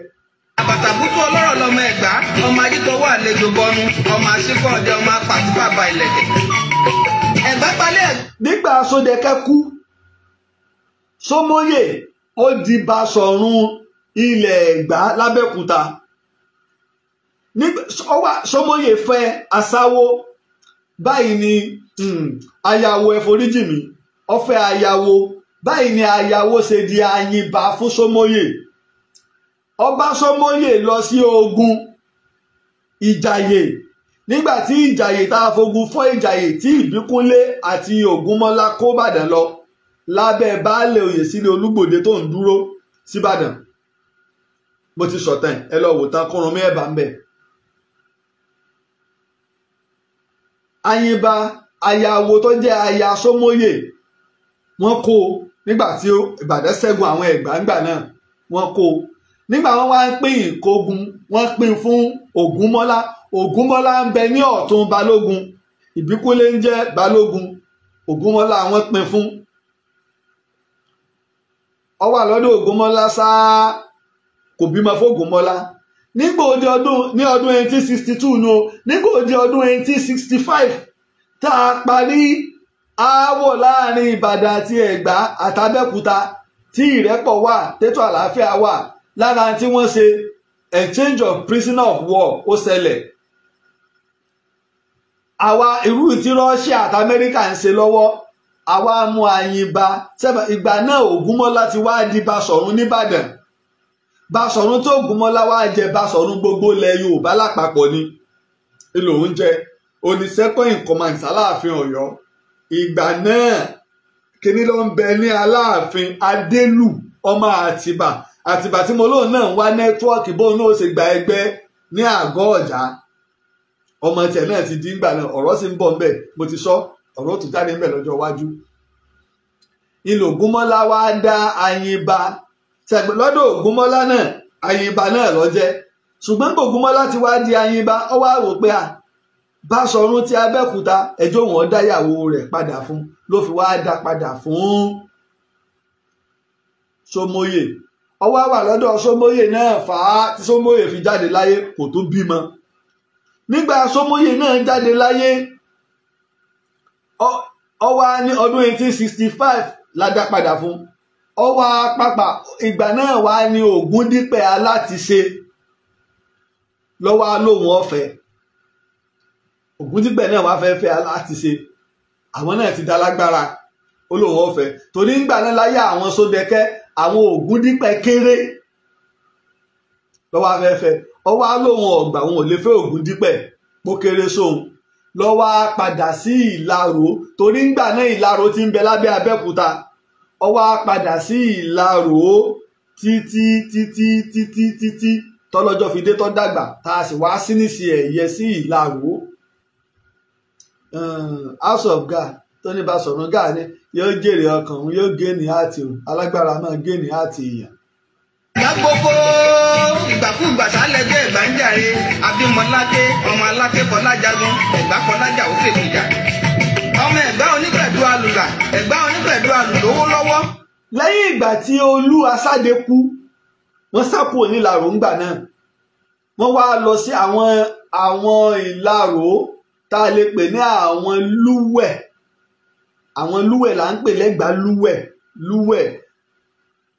Àbàtàbùtù ọlọ́rọ̀ lọmọ Ẹ̀gbá ọmọ ajítọwọ́ àlejò bọnu ọmọ àṣekọ ọdẹ ọmọ apàtìbàbà ìlẹ̀kẹ̀. Ẹ̀gbá palẹ̀. Nígbà Sódẹ̀kẹ́ kú Sómóyè ó di Basọ̀run ilẹ̀ Ẹ̀gbá l'Abẹ́òkúta. Sómóyè fẹ́ Asáwó. Báyìí ni ayàwó ẹ̀foríjì mi ó fẹ́ ayàwó. Báyìí ni ayàwó ṣe di ayinba fún Sómóyè. Ọba Sómóyè lọ sí ogun Ìjàyè. Nígbà tí Ìjàyè tá a fogun fọ́ Ìjàyè tí Ìbíkúnlé àti Ògúnmọ́lá kó Bàdàn lọ lábẹ́ baálé Oyèsílẹ̀ Olúgbòde tó ń dúró síbàdàn. Mo ti sọ̀tàn ẹ lọ wò tán kúrun mi ẹ̀ bá ń bẹ̀. Ayinba ayàwó tó jẹ́ aya Sómóyè wọ́n kó nígbà tí Ìbàdàn ṣẹ́gun àwọn Ẹ̀gbá ńgbà náà wọ́n kó. Nígbà wọ́n wá ń pín ìkógun wọ́n pín fún Ògúnmọ́lá. Ògúnmọ́lá ń bẹ ní ọ̀tún Balógun, Ìbíkúnlé ń jẹ́ Balógun, Ògúnmọ́lá wọ́n pín fún. Ó wà lọ́dọ̀ Ògúnmọ́lá sáá kò bímọ fún Ògúnmọ́lá. Nígbà òdi ọdún ní ọdún 1862 nu nígbà òdi ọdún 1865 tá a parí aáwọ̀ láàrin Ìbàdàn àti Ẹ̀gbá àtàbẹ́òkúta tí ìrẹ́pọ̀ wà tètò àlàáfíà wà. Lára tí wọ́n ṣe exchange of prisoner of war ó ṣẹlẹ̀. Àwa irú tí Russia àti Amẹ́ríkà ń ṣe lọ́wọ́ àwa mú Àyìnbá. Ìgbà náà Ògúnmọ́lá ti wá di Basọ̀run nìbàdàn. Basọ̀run tó Ògúnmọ́lá wá jẹ Basọ̀run gbogbo ilẹ̀ Yorùbá lápapọ̀ ni ìlò oúnjẹ oní second in command sáláàfin Ọ̀yọ́. Ìgbà náà kíní ló ń bẹ ní Aláàfin Adélù ọmọ Àtìbà. Àtìbà tí mo lóun náà ń wá nẹ́tíwọ́ọ̀kì bóun náà ṣe gba ẹgbẹ́ ní àgọ́ ọ̀já. Ọmọ tiẹ̀ náà ti di ńgbà náà ọ̀rọ̀ sì ń bọ̀ ńbẹ̀ mo ti sọ ọ̀rọ̀ tó jáde ńbẹ̀ lọ́jọ́ iwájú. Ìlò Ògúnmọ́lá wá dá Àyìnbá lọ́dọ̀ Ògúnmọ́lá náà Àyìnbá náà ló jẹ́. Ṣùgbọ́n Ògúnmọ́lá ti wá di Àyìnbá ó wá wò pé à Basọ̀run ti Abẹ́òkúta ẹjọ́ wọn dáyàwó rẹ̀ padà fún ló fi wá dá padà fún Sómóyè. Ó wá wà lọ́dọ̀ Sómóyè náà fà á tí Sómóyè fi jáde láyé kò tó bímọ. Nígbà Sómóyè náà jáde láyé ó wá ní ọdún 1865 la dá padà fún. Ó wá pàpà ìgbà náà wá ní Ògúndípẹ̀ Alátiṣe lọ́wọ́ lóhun ọ̀fẹ́. Ògúndípẹ̀ náà wá fẹ́ẹ́ fẹ́ Alátiṣe àwọn náà ti dá lágbára ó lóhun ọ̀fẹ́ torí ńgbà náà láyé àwọn Sódẹ̀kẹ́ àwọn Ògúndípẹ̀ kéré lọ́wọ́ afẹ́fẹ́. Ọwọ́ lóhun ọ̀gbà òun ò lè fẹ́ Ògúndípẹ̀ pó kéré sóhun lọ́wọ́ padà sí Ìlaró torí ńgbà náà Ìlaró ti ń bẹ lábẹ́ Abẹ́òkúta. Ó wá padà sí Ìlaró títí títí títí títí tọ́lọ́jọ́ fi dé tó dàgbà tá a sì wá sínísì ẹ̀yẹ sí Ìlaró. House of Gáà tó ní Basọ̀run Gáà ni yóò jèrè ọkàn òun yóò gé ní àti òun alágbára máa gé ní àti èèyàn. Ẹ̀gbá gbogbo ìgbàkúgbà sálẹ̀jọ́ Ẹ̀gbá ń jàre Abímọ́ládé ọmọ Aláké Fọlájagun Ẹ̀gbá Fọlájà ó fèmí jà. Ọmọ Ẹ̀gbá onígbẹ̀dú alùlà Ẹ̀gbá onígbẹ̀dú alùlówó lọ́wọ́. Lẹ́yìn ìgbà tí Olú Asáde kú wọ́n sá kúrò nílàró ńgbà náà wọ́n wá lọ sí àwọn Ìlaró tá a lè pè ní àwọn Lúwẹ̀. Àwọn Lúwẹ̀ là ń pè lẹ́gbàá Lúwẹ̀ Lúwẹ̀.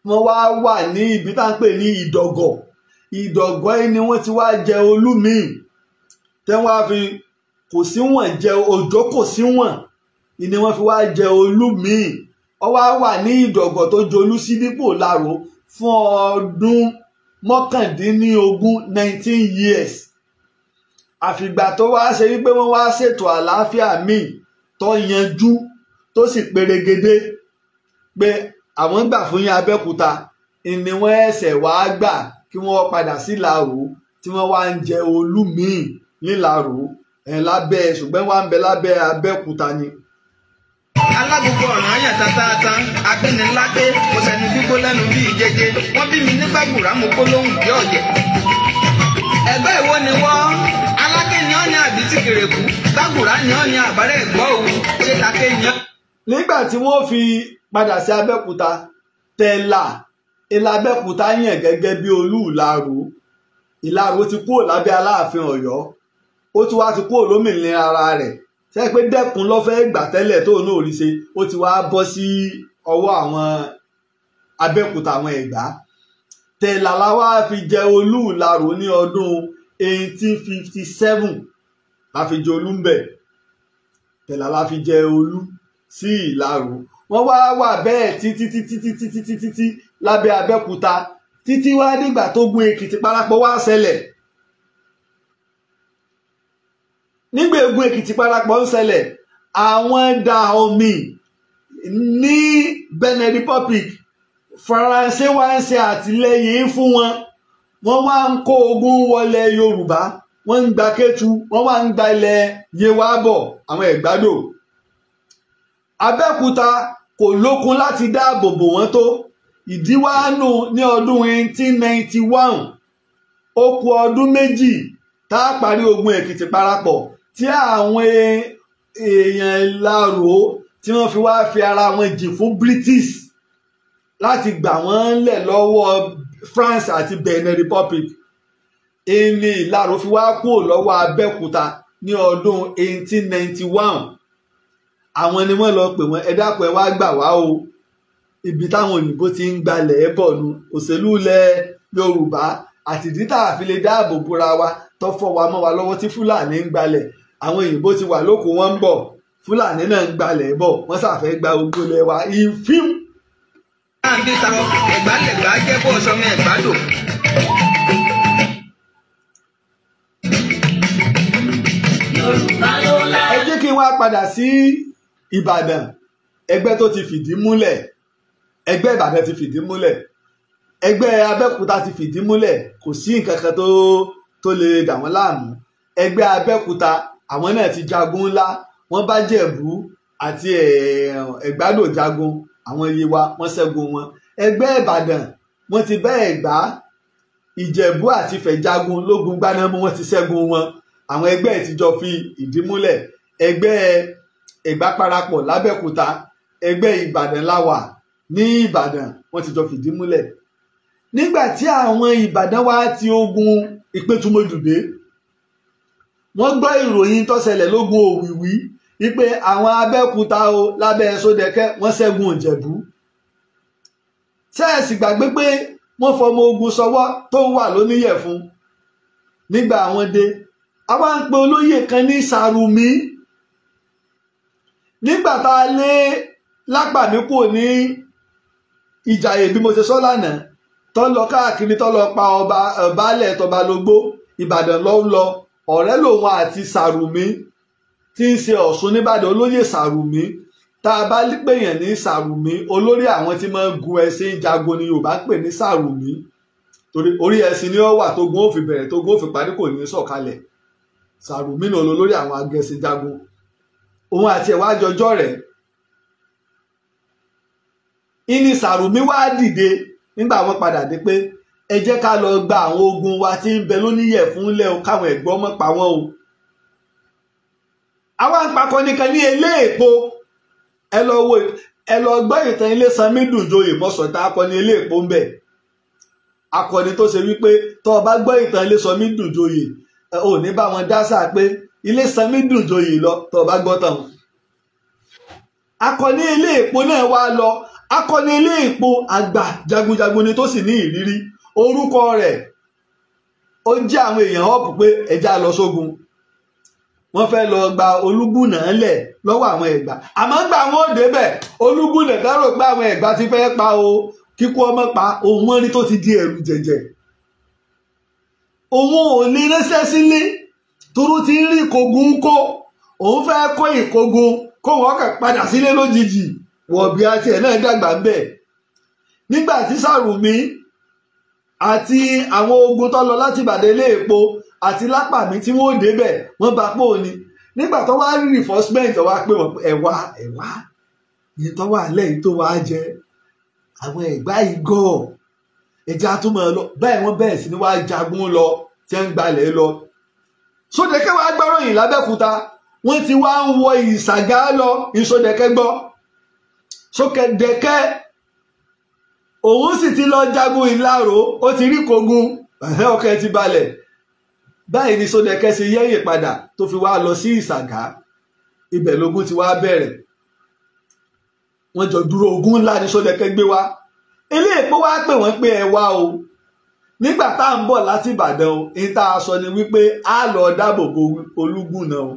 Wọ́n wá wà ní ibi tá à ń pè ní Ìdọ̀gọ̀. Ìdọ̀gọ̀ yìí ni wọ́n ti wá jẹ olú míì tẹ́ wọ́n á fi kò sí wọ̀n jẹ òjò kò sí wọ̀n ni wọ́n fi wá jẹ olú míì. Ó wá wà ní Ìdọ̀gọ̀ tó jolú sí dípò Ìlaró fún ọdún 19, 19 years. Àfìgbà tó wá ṣe wípé wọ́n wá ṣètò àlàáfíà míì tó yanjú tó sì perégedé pé àwọn gbà fún yín Abẹ́òkúta ni wọ́n ẹ̀sẹ̀ wá gbà kí wọ́n padà sí Ìlaró tí wọ́n wá ń jẹ olú míì nílaró ẹ̀ lábẹ́, ṣùgbọ́n wá ń bẹ lábẹ́ Abẹ́òkúta ni. Alágbogbo ọ̀ràn ayàn tatata abíniládé mo sẹni gbígbó lẹ́nu bíi jẹjẹ wọ́n bí mi nígbàgbùrá mo kó lóhùn bí ọ̀yẹ̀. Ẹgbẹ́ ìwo ni wọ́n aláké ni ọ́ ní àbí tí kèrèkú gbàgbùrá ni ọ́ ní àbárẹ̀ ẹ̀gbọ́ òun ṣé take ni ọ́. Nígbà tí wọ́n fi padà sí Abẹ́òkúta, Tẹ̀là ilẹ̀ Abẹ́òkúta yàn gẹ́gẹ́ bí olú Ìlaró. Ìlaró ti kúrò lábẹ́ Aláàfin Ọ̀yọ́, ó ti wá ti kúrò lómìnira ara rẹ̀. Ṣé pé dẹ́kun ló fẹ́ gbà tẹ́lẹ̀ tó náà rí ṣe, ó ti wá bọ́ sí ọwọ́ àwọn Abẹ́òkúta àwọn Ẹ̀gbá. Tẹ̀là la wá fi jẹ olú Ìlaró ní ọdún 1857 la fi jẹ olú ń bẹ̀. Tẹ̀là la fi jẹ olú sí Ìlaró. Wọ́n wá wà bẹ́ẹ̀ títí títí títí títí títí lábẹ́ Abẹ́òkúta títí wá dìgbà tó gun Èkìtì parapọ̀ wá ṣẹlẹ̀. Nígbà ogun Èkìtì parapọ̀ ń ṣẹlẹ̀, àwọn Dahomey ní Benin Republic, Faransé wá ń ṣe àtìlẹ́yìn fún wọn. Wọ́n wá ń kó ogun wọlé Yorùbá, wọ́n ń gba Kétu, wọ́n wá ń gba ilẹ̀ Yewa bọ̀, àwọn Ẹ̀gbádò. Abẹ́òkúta kò lókun láti dáàbò bò wọ́n tó. Ìdíwáánù ní ọdún 1891, ó kù ọdún méjì tá a parí ogun Èkìtì parapọ̀ tí àwọn èèyàn Ìlaró tí wọ́n fi wá fi ara wọn jìn fún British láti gbà wọ́n lẹ̀ lọ́wọ́ France àti Benin Republic. Ìní Ìlaró fi wá kúrò lọ́wọ́ Abẹ́òkúta ní ọdún 1891. Àwọn ni wọ́n lọ pè wọ́n, ẹ dákun ẹ wá gbà wá o, ibi táwọn òyìnbó ti ń gbalẹ̀ ẹ bọ̀ nu òṣèlú ilẹ̀ Yorùbá àtìdí tá a fi lè dáàbò bora wa tó fọ́ wa mọ́ wa lọ́wọ́ tí Fúlàní ń gbalẹ̀. Àwọn òyìnbó ti wà lóko wọn ń bọ̀, Fúlàní náà ń gbalẹ̀ bọ̀, wọ́n ṣàfẹ́ gba gbogbo ilẹ̀ wa ìfín. Àǹbí tarọ ẹ̀gbálẹ̀gbá jẹ́ bó sọmọ Ẹ̀gbádò. Ẹ jẹ́ kí n wá padà sí Ìbàdàn, ẹgbẹ́ tó ti fìdí múlẹ̀, ẹgbẹ́ Ìbàdàn ti fìdí múlẹ̀, ẹgbẹ́ Abẹ́òkúta ti fìdí múlẹ̀, kò sí nǹkan kan tó lè dà wọ́n láàmú. Ẹgbẹ́ Abẹ́òkúta àwọn náà ti jagun ńlá, wọ́n bá Jẹ̀bú àti Ẹ̀gbádò jagun, àwọn Yewa wọ́n ṣẹ́gun wọn. Ẹgbẹ́ Ìbàdàn wọ́n ti bá Ẹ̀gbá, Ìjẹ̀bú àti Ifẹ̀ jagun lógun gbanámú, wọ́n ti ṣẹ́gun wọn. Àwọn ẹgbẹ́ ti jọ fi ìdí múlẹ̀. Ẹgbẹ́ Ẹ̀gbá parapọ̀ lábẹ́òkúta, ẹgbẹ́ Ìbàdàn láwà ní Ìbàdàn, wọ́n ti jọ fìdí múlẹ̀. Nígbà tí àwọn Ìbàdàn wá ti ogun Ìpẹ́tùmọ̀jù dé, wọ́n gbọ́ ìròyìn tó ṣẹlẹ̀ lógun Òwìwí wípé àwọn Abẹ́òkúta o lábẹ́ Sódẹ̀kẹ́ wọ́n ṣẹ́gun Ìjẹ̀bú. Ṣẹ́ẹ̀sì gbàgbé pé wọ́n fọmọ ogun sọwọ́ tó wà lóníyẹ̀fun nígbà àwọn dé. Àwa ń pe olóyè kan ní Sàrùmí. Nígbà tá a lé Lápàmí kò ní Ìjàyè bí mo ṣe sọ lánàá, tó lọ káàkiri tó lọ pa ọba baálẹ̀ tọba lógbó Ìbàdàn ló ń lọ. Ọ̀rẹ́ lòun àti Sàrùmí tí ń ṣe Ọ̀ṣun nìbàdàn, olóyè Sàrùmí. Tá a bá pèèyàn ní Sàrùmí, olórí àwọn tí máa ń gun ẹṣin jagun ni Yorùbá ń pè ní Sàrùmí, torí orí ẹṣin ni ó wà tógun ó fi bẹ̀rẹ̀ tógun ó fi parí, kò ní sọ̀kalẹ̀. Sàrùmí náà lolórí àwọn agẹṣin jagun. Òun àti ẹ̀wá jọjọ́ rẹ̀. Ìní Sàrùmí wá dìde nígbà wọn padà dé pé ẹ jẹ́ ká lọ gba àwọn ogun wa tí ń bẹ lóníyẹ̀ fúnlẹ̀ o, káwọn ẹ̀gbọ́n mọ́ pa wọ́n o. Àwa ń pakọ́ nìkan ní Eléèpo. Ẹ lọ wo, ẹ lọ gbọ́ ìtàn Ilésanmí Dùnjoyè mọ́sọ̀tà akọni Eléèpo ń bẹ. Akọni tó ṣe wípé tó o bá gbọ́ ìtàn Ilésanmí Dùnjoyè, ò ní bá wọn dá sáà pé Ilésanmí Dùnjoyè lọ tó o bá gbọ́ tán. Akọni Eléèpo náà wá lọ. Akọni Eléèpo àgbà jagunjagun ni tó sì ní ìrírí. Orúkọ rẹ̀ ó jẹ́ àwọn èèyàn ọ̀pù pé ẹja lọ sógun. Wọ́n fẹ́ lọ gba Olúgúnà lẹ̀ lọ́wọ́ àwọn Ẹ̀gbá. Àmọ́ gbà wọ́n ò débẹ̀, Olúgúnà dárò pé àwọn Ẹ̀gbá ti fẹ́ pa o, kíkú ọmọ pa òun, wọ́n rí tó ti di ẹ̀rù jẹ̀jẹ̀. Òun ò lè ránṣẹ́ sílé toró ti ń rí ìkógun kó, òun fẹ́ kó ìkógun kó wọ́n kàn padà sílé lójijì. Wọ̀bì àti ẹ̀ náà dàgbà ń bẹ̀. Nígbà tí Sàrùmí àti àwọn ogun tó lọ láti Ìbàdàn Eléèpo àti Lápàmí tí wọ́n débẹ̀, wọ́n bá pò ní. Nígbà tó wá rí reinforcement, wá pé wọ́n ẹ̀wá ẹ̀wá ní tó wà lẹ́yìn tó wá jẹ àwọn Ẹ̀gbá ìgọ̀ ẹja tó máa lọ báyìí. Wọ́n bẹ̀rẹ̀ sí ni wá jagun lọ tí ń gbalẹ̀ lọ. Sódẹ̀kẹ́ wàá gbọ́ròyìn lábẹ́kúta, wọ́n ti wá ń wọ Ìsàgá lọ. Ìsódẹ̀kẹ́ gbọ́, Sódẹ̀kẹ́ òun sì ti lọ jagun Ìlaró, ó ti rí kogun, ọkẹ́ ti balẹ̀. Báyìí ni Sódẹ̀kẹ́ ṣe yẹ́yìn padà tó fi wá lọ sí Ìsàgá. Ibẹ̀ lógun ti wá bẹ̀rẹ̀. Wọ́n jọ dúró, ogun ńlá ni Sódẹ̀kẹ́ gbé wá. Eléèpo wá pè wọ́n pé ẹ wá o, nígbà tá à ń bọ̀ láti Ìbàdàn o, ní tá a sọ ni wípé a lọ dáàbò bo Olúgúnà o,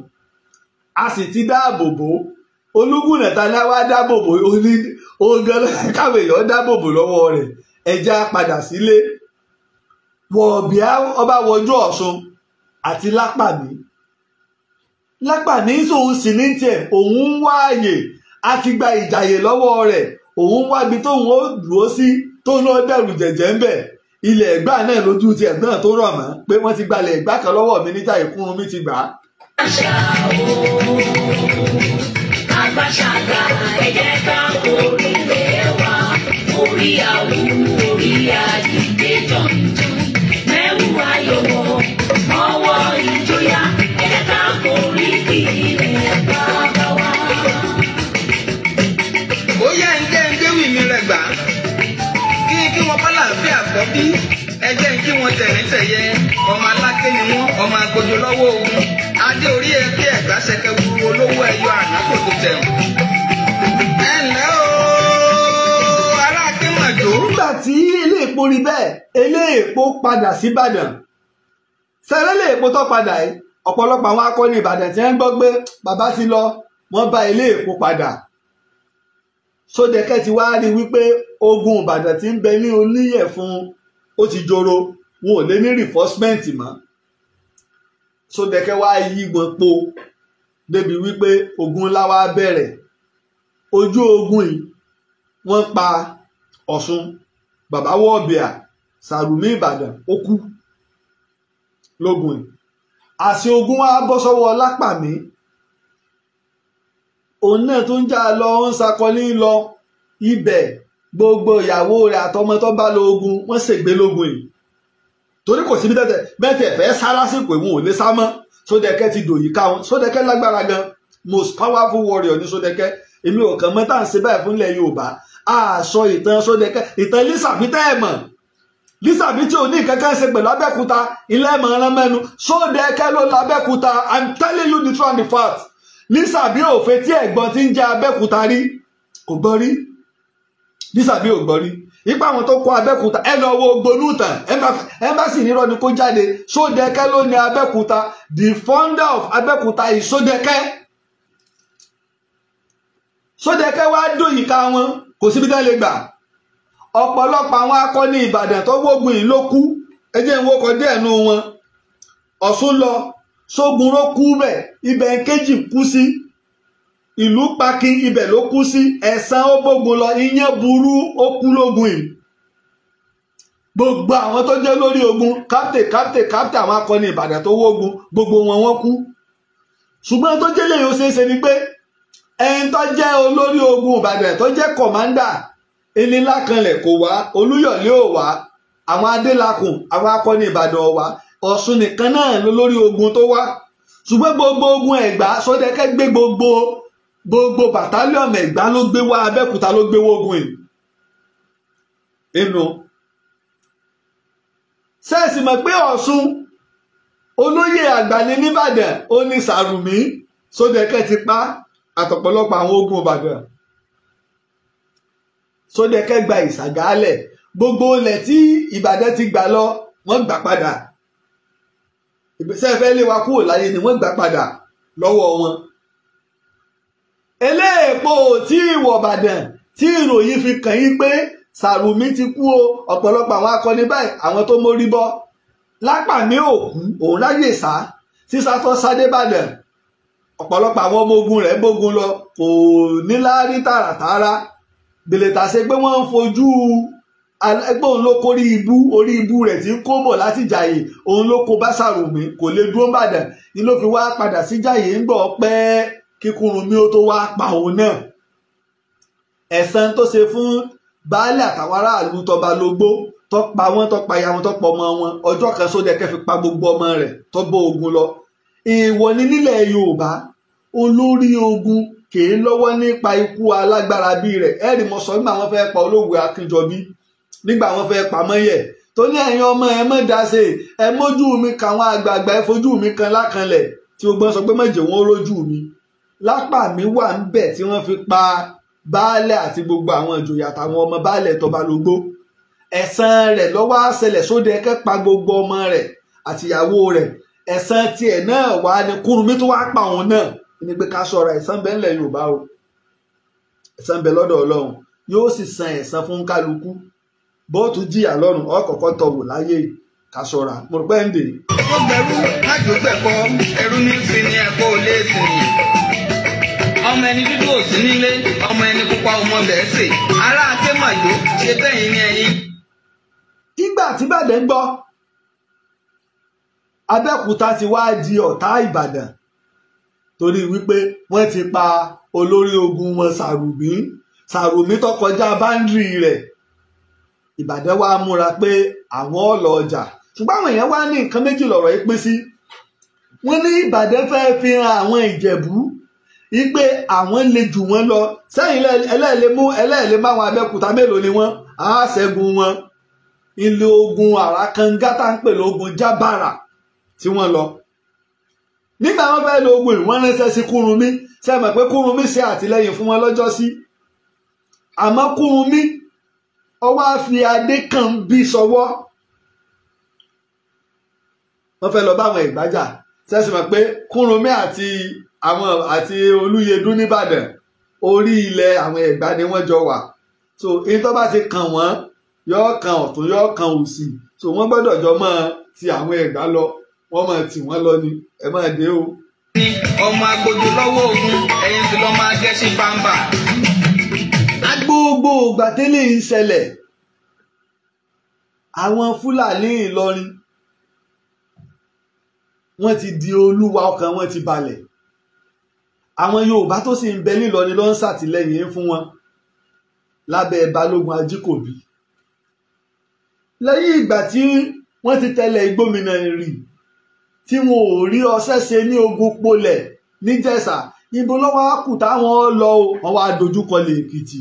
a sì ti dáàbò bo Olúgúnà. Ta ni wá dáàbò bo ogan káwọn èèyàn dáàbò bo lọ́wọ́ rẹ̀, ẹja padà sílé. Wọ̀bìá ọba wọjú Ọ̀ṣun àti Lápàmí. Lápàmí sòun sì ní tiẹ̀, òun ń wá àyè àti gba ìjàyè lọ́wọ́ rẹ̀, òun wábi tóun ó dúró sí tóun náà bẹ̀rù jẹ̀jẹ̀ ń bẹ̀. Ilẹ̀ Ẹ̀gbá náà lójú tiẹ̀ náà tó rọ̀ mọ́ pé wọ́n ti gbalẹ̀ Ẹ̀gbá kan lọ́wọ́ mi níjà ìkúrun mi ti gbà á. Àṣà o, àgbàṣàgbà, ẹ jẹ́ ká orílẹ̀ wa, orí àwù, orí àdìgbé jọ̀ǹjọ̀ǹ, mẹ́wù ayọ̀wọ̀, ọwọ́ ìjọyà, ẹ jẹ́ ká orí ilẹ̀ bàbá wa. Ó yá ń jẹ́ ń gbéwì mi rẹ̀ gbà kí wọ́n bá làáfíà kọ́ bí ẹ jẹ́ kí wọ́n tẹ̀ríntẹ̀yẹ. Ọmọ aláké ni wọ́n, ọmọ agojo lọ́wọ́ ogun, adé orí ẹ kí Ẹ̀gbá ṣẹkẹ wúru olówó ẹyọ àná kò tó tẹ̀wọ̀n. Ẹ ǹlẹ́ o, ará Akémọ̀jó. Nígbà tí Eléèpo rí bẹ́ẹ̀, Eléèpo padà sí Ìbàdàn. Sẹ́rẹ́ Eléèpo tó padà yìí, ọ̀pọ̀lọpọ̀ àwọn akọni Ìbàdàn tí wọ́n gbọ́ pé bàbá ti lọ, wọ́n bá Eléèpo padà. Sódẹ̀kẹ́ ti wá rí wípé ogun Ìbàdàn ti ń bẹ ní oníyẹ̀fun, ó ti joro, wọn ò lè ní reinforcement mọ́. Sódẹ̀kẹ́ wá yí wọn po débi wípé ogun ńlá wá bẹ̀rẹ̀. Ojú ogun yìí wọ́n pa Ọ̀ṣun, bàbá Wọ̀bìà, Sàrùmí Ìbàdàn ó kú lógun yìí. Àṣẹ ogun wá bọ́ sọ́wọ́ Lápàmí, òun náà tó ń jà lọ, ń sakọní lọ ibẹ̀. Gbogbo ìyàwó rẹ̀ àtọmọ tó bá lọ ogun wọ́n ṣègbè lógun yìí, torí kò síbi tẹ́tẹ̀ bẹ́tẹ̀ fẹ́ sá lásìkò ìwọ̀n ò lè sá mọ́. Sódẹ̀kẹ́ ti dòyìí ká wọn. Sódẹ̀kẹ́ lágbára gan, most powerful warrior ní Sódẹ̀kẹ́. Èmi ò kàn mọ́ tá à ń ṣe báyìí fún ilẹ̀ Yorùbá. Àṣọ ìtàn Sódẹ̀kẹ́, ìtàn Lísàbí tẹ́ ẹ̀ mọ̀, Lísàbí tí ò ní kankan ṣe pẹ̀lú Abẹ́òkúta, ilé ẹ̀mọ̀ rán mẹ́nu. Sódẹ̀kẹ́ ló l'Abẹ́òkúta. I'm telling you the truth and the fact. Lísàbí ò fẹ́ tí ẹ̀gbọ́n ti ń jẹ́ Abẹ́òkúta rí, kò gbọ́ rí. Lísàbí ò gbọ́ rí ipa àwọn tó kó Abẹ́òkúta. Ẹ lọ wo gbonútàn, ẹmbásì nírọ́ ni kó jáde. Sódẹ̀kẹ́ ló ní Abẹ́òkúta. The founder of Abẹ́òkúta is Sódẹ̀kẹ́. Sódẹ̀kẹ́ wá dòyìká wọn, kò síbi tẹ́ lè gbà. Ọ̀pọ̀lọpọ̀ àwọn akọni Ìbàdàn tó wógun yìí ló kú. Ẹ jẹ́ n wo kọ díẹ̀ nú wọn. Ọ̀ṣun lọ, Sógunró kú bẹ̀, ibẹ̀ kejì kú sí, ìlú Pakin ibẹ̀ ló kú sí, Ẹ̀sán ó bógun lọ, Iyán burú ó kú lógun yìí. Gbogbo àwọn tó jẹ́ lórí ogun, captain captain captain àwọn akọni Ìbàdàn tó wógun, gbogbo wọn wọ́n kú. Ṣùgbọ́n tó jẹ́ lèyìn ó ṣeé ṣe ni pé ẹni tó jẹ́ olórí ogun Ìbàdàn tó jẹ́ kọ̀mándà Enílákanlẹ̀ kò wá, Olúyọ̀lé ò wá, àwọn Adélakùn àwọn akọni Ìbàdàn ò wá, Ọ̀ṣun nìkan náà ló lórí ogun tó wá. Ṣùgbọ́n gbogbo ogun Ẹ̀gbá, Sódẹ̀kẹ́ gbé gbogbo bàtálíọ̀nù Ẹ̀gbá ló gbé wá Abẹ́òkúta, ló gbé wógun yìí. Inú sẹ́ẹ̀sì mọ̀ pé Ọ̀ṣun olóyè àgbà ní nìbàdàn, ó ní Sàrùmí, Sódẹ̀kẹ́ ti pa. àtọ̀pọ̀lọpọ̀ àwọn ogun Ìbàdàn. Sódẹ̀kẹ́ gba Ìsàgálẹ̀, gbogbo ilẹ̀ tí Ìbàdàn ti gbà lọ wọ́n gbà padà. Ìgbésẹ̀ fẹ́ lé wa kúrò láyé ni wọ́n gbà padà lọ́wọ́ wọn. Eléèpo tí ìwọ̀ Ìbàdàn tí ìròyìn fi kàn yín pé Sàrùmí ti kú o, ọ̀pọ̀lọpọ̀ àwọn akọni báyìí àwọn tó mórí bọ́. Lápàmí ò kú, òun láyè sá, sísá tó sá dé Ìbàdàn, ọ̀pọ̀lọpọ̀ àwọn ọmọ ogun rẹ̀ bógun lọ, kò níláárí tààràtààrà. Gbèlètà ṣe pé wọ́n ń fojú ẹgbẹ́ òun ló kórí ibú, orí ibú rẹ̀ tí ń kó bọ̀ láti Jàyè, òun ló kó bá Sàrùmí, kò lè dúró Ìbàdàn ni ló fi wá padà sí Jàyè ń gbọ́ pẹ́ kíkúrunmí ó tó wá pa òun náà. Ẹ̀san tó ṣe fún baálé àtàwọn aráàlú tọba lógbó, tó pa wọ́n, tó pa ya wọn, tó pa ọmọ wọn, ọjọ́ kan Sódẹ̀kẹ́ fi pa gbogbo ọmọ rẹ̀ tó bó ogun lọ. Èèwọ̀ ni nílẹ̀ Yorùbá, olórí ogun kìí lọ́wọ́ nípa ikú alágbára bí rẹ̀. Ẹ̀rì mo sọ nígbà wọ́n fẹ́ pa Olówu Akínjọbí, nígbà wọ́n fẹ́ pa Mọ́yẹ̀, tó ní ẹ̀yin ọmọ ẹ mọ́ dáṣe, ẹ mójú mi kàwọn àgbààgbà, ẹ fojú mi kan lákanlẹ̀, tí gbogbo wọn sọ pé mọ̀jẹ̀ wọn rójú mi. Lápàmí wà ń bẹ̀ tí wọ́n fi pa baálẹ̀ àti gbogbo àwọn ìjòyè àtàwọn ọmọ baálẹ̀ tọba lógbó. Ẹ̀san rẹ̀ ló wá ṣẹlẹ̀ Sódẹ̀kẹ́ pa gbogbo ọmọ rẹ̀ àtìyàwó rẹ̀. Ẹ̀san tiẹ̀ náà wá ní Kúrúnmí tó wá pa òun náà. Ní pé ká ṣọ́ra, ẹ̀san bẹ ńlẹ̀ Yorùbá o, ẹ̀san bẹ lọ́dọ̀ Ọlọ́run, yóò sì san ẹ̀san fún kálukú. Bóòtù jìyà lọ́run ọ̀kọ̀ọ̀kọ̀ tọ̀wò láyé, ká ṣọ́ra. Mo rò pé ń dè. Ó gbẹrú májò gbẹ̀kọ́, ẹrú ní fi ní ẹ̀kọ́ ò lè sìn. Ọmọ ẹni dúdú ò sí nílé, ọmọ ẹni pupa ọmọ bẹ́ẹ̀ sè. Ará aké màjò ṣe bẹ́yìn ní ẹyin. Ìgbà tí Ìbàdàn gbọ́, Abẹ́òkúta ti wá di ọ̀tá Ìbàdàn torí wípé wọ́n ti pa olórí ogun wọn Sàrùmí. Sàrùmí tó kọjá báńdìrì rẹ̀. Ìbàdàn wá múra pé àwọn ọ̀lọ́ ọjà, ṣùgbọ́n àwọn èèyàn wá ní nǹkan méjì lọ̀rọ̀ yìí pín sí. Wọ́n ní Ìbàdàn fẹ́ fi hàn àwọn Ìjẹ̀bú wípé àwọn lè jù wọ́n lọ, sẹ́yìn ẹlẹ́ẹ̀lẹ́ mú ẹlẹ́ẹ̀lẹ́ máwọn Abẹ́òkúta mélòó ni wọ́n á ṣẹ́gun wọn. Ilé ogun àràkànga tá ń pè lógun Jábàrà tí wọ́n lọ. Nígbà wọ́n fẹ́ lo ogun ìwọ́n ránṣẹ́ sí Kúrúnmí, ṣe mọ̀ pé Kúrúnmí ṣe àtìlẹ́yìn fún wọn lọ́jọ́sí. Àmọ́ Kúrúnmí ó wá fi adé kan bí sọwọ́. Wọ́n fẹ́ lọ bá àwọn Ìgbájà, ṣe sì mọ̀ pé Kúrúnmí àti àwọn àti Olúyẹdùn nìbàdàn orí ilẹ̀ àwọn Ẹ̀gbá ni wọ́n jọ wà. So èyí tó bá ti kàn wọ́n yóò kan ọ̀tún yóò kan òsì, so wọ́n gbọ́dọ̀ jọ máa ti àwọn Ẹ̀gbá lọ, wọ́n máa tì wọ́n lọ ni. Ẹ máa dé o. Ní ọmọ agbójú lọ́wọ́ ogun, ẹ̀yin sì lọ́ máa gẹ́sí bàǹbà. Gbogbo ìgbà tẹ́lẹ̀ ń ṣẹlẹ̀, àwọn Fúlàní Ìlọrin wọ́n ti di olúwa, ọkàn wọn ti balẹ̀. Àwọn Yorùbá tó sì ń bẹ nílọrin ló ń ṣàtìlẹ́yìn fún wọn lábẹ́ Balógun Ajíkòbí. Lẹ́yìn ìgbà tí wọ́n ti tẹ̀lé Ìgbómìnà rì tí wọn ò rí ọṣẹ́ ṣe ní ogun polẹ̀ níjẹ̀ṣà, ibo ló wá kù táwọn lọ o, wọ́n wá dojúkọ lè Èkìtì.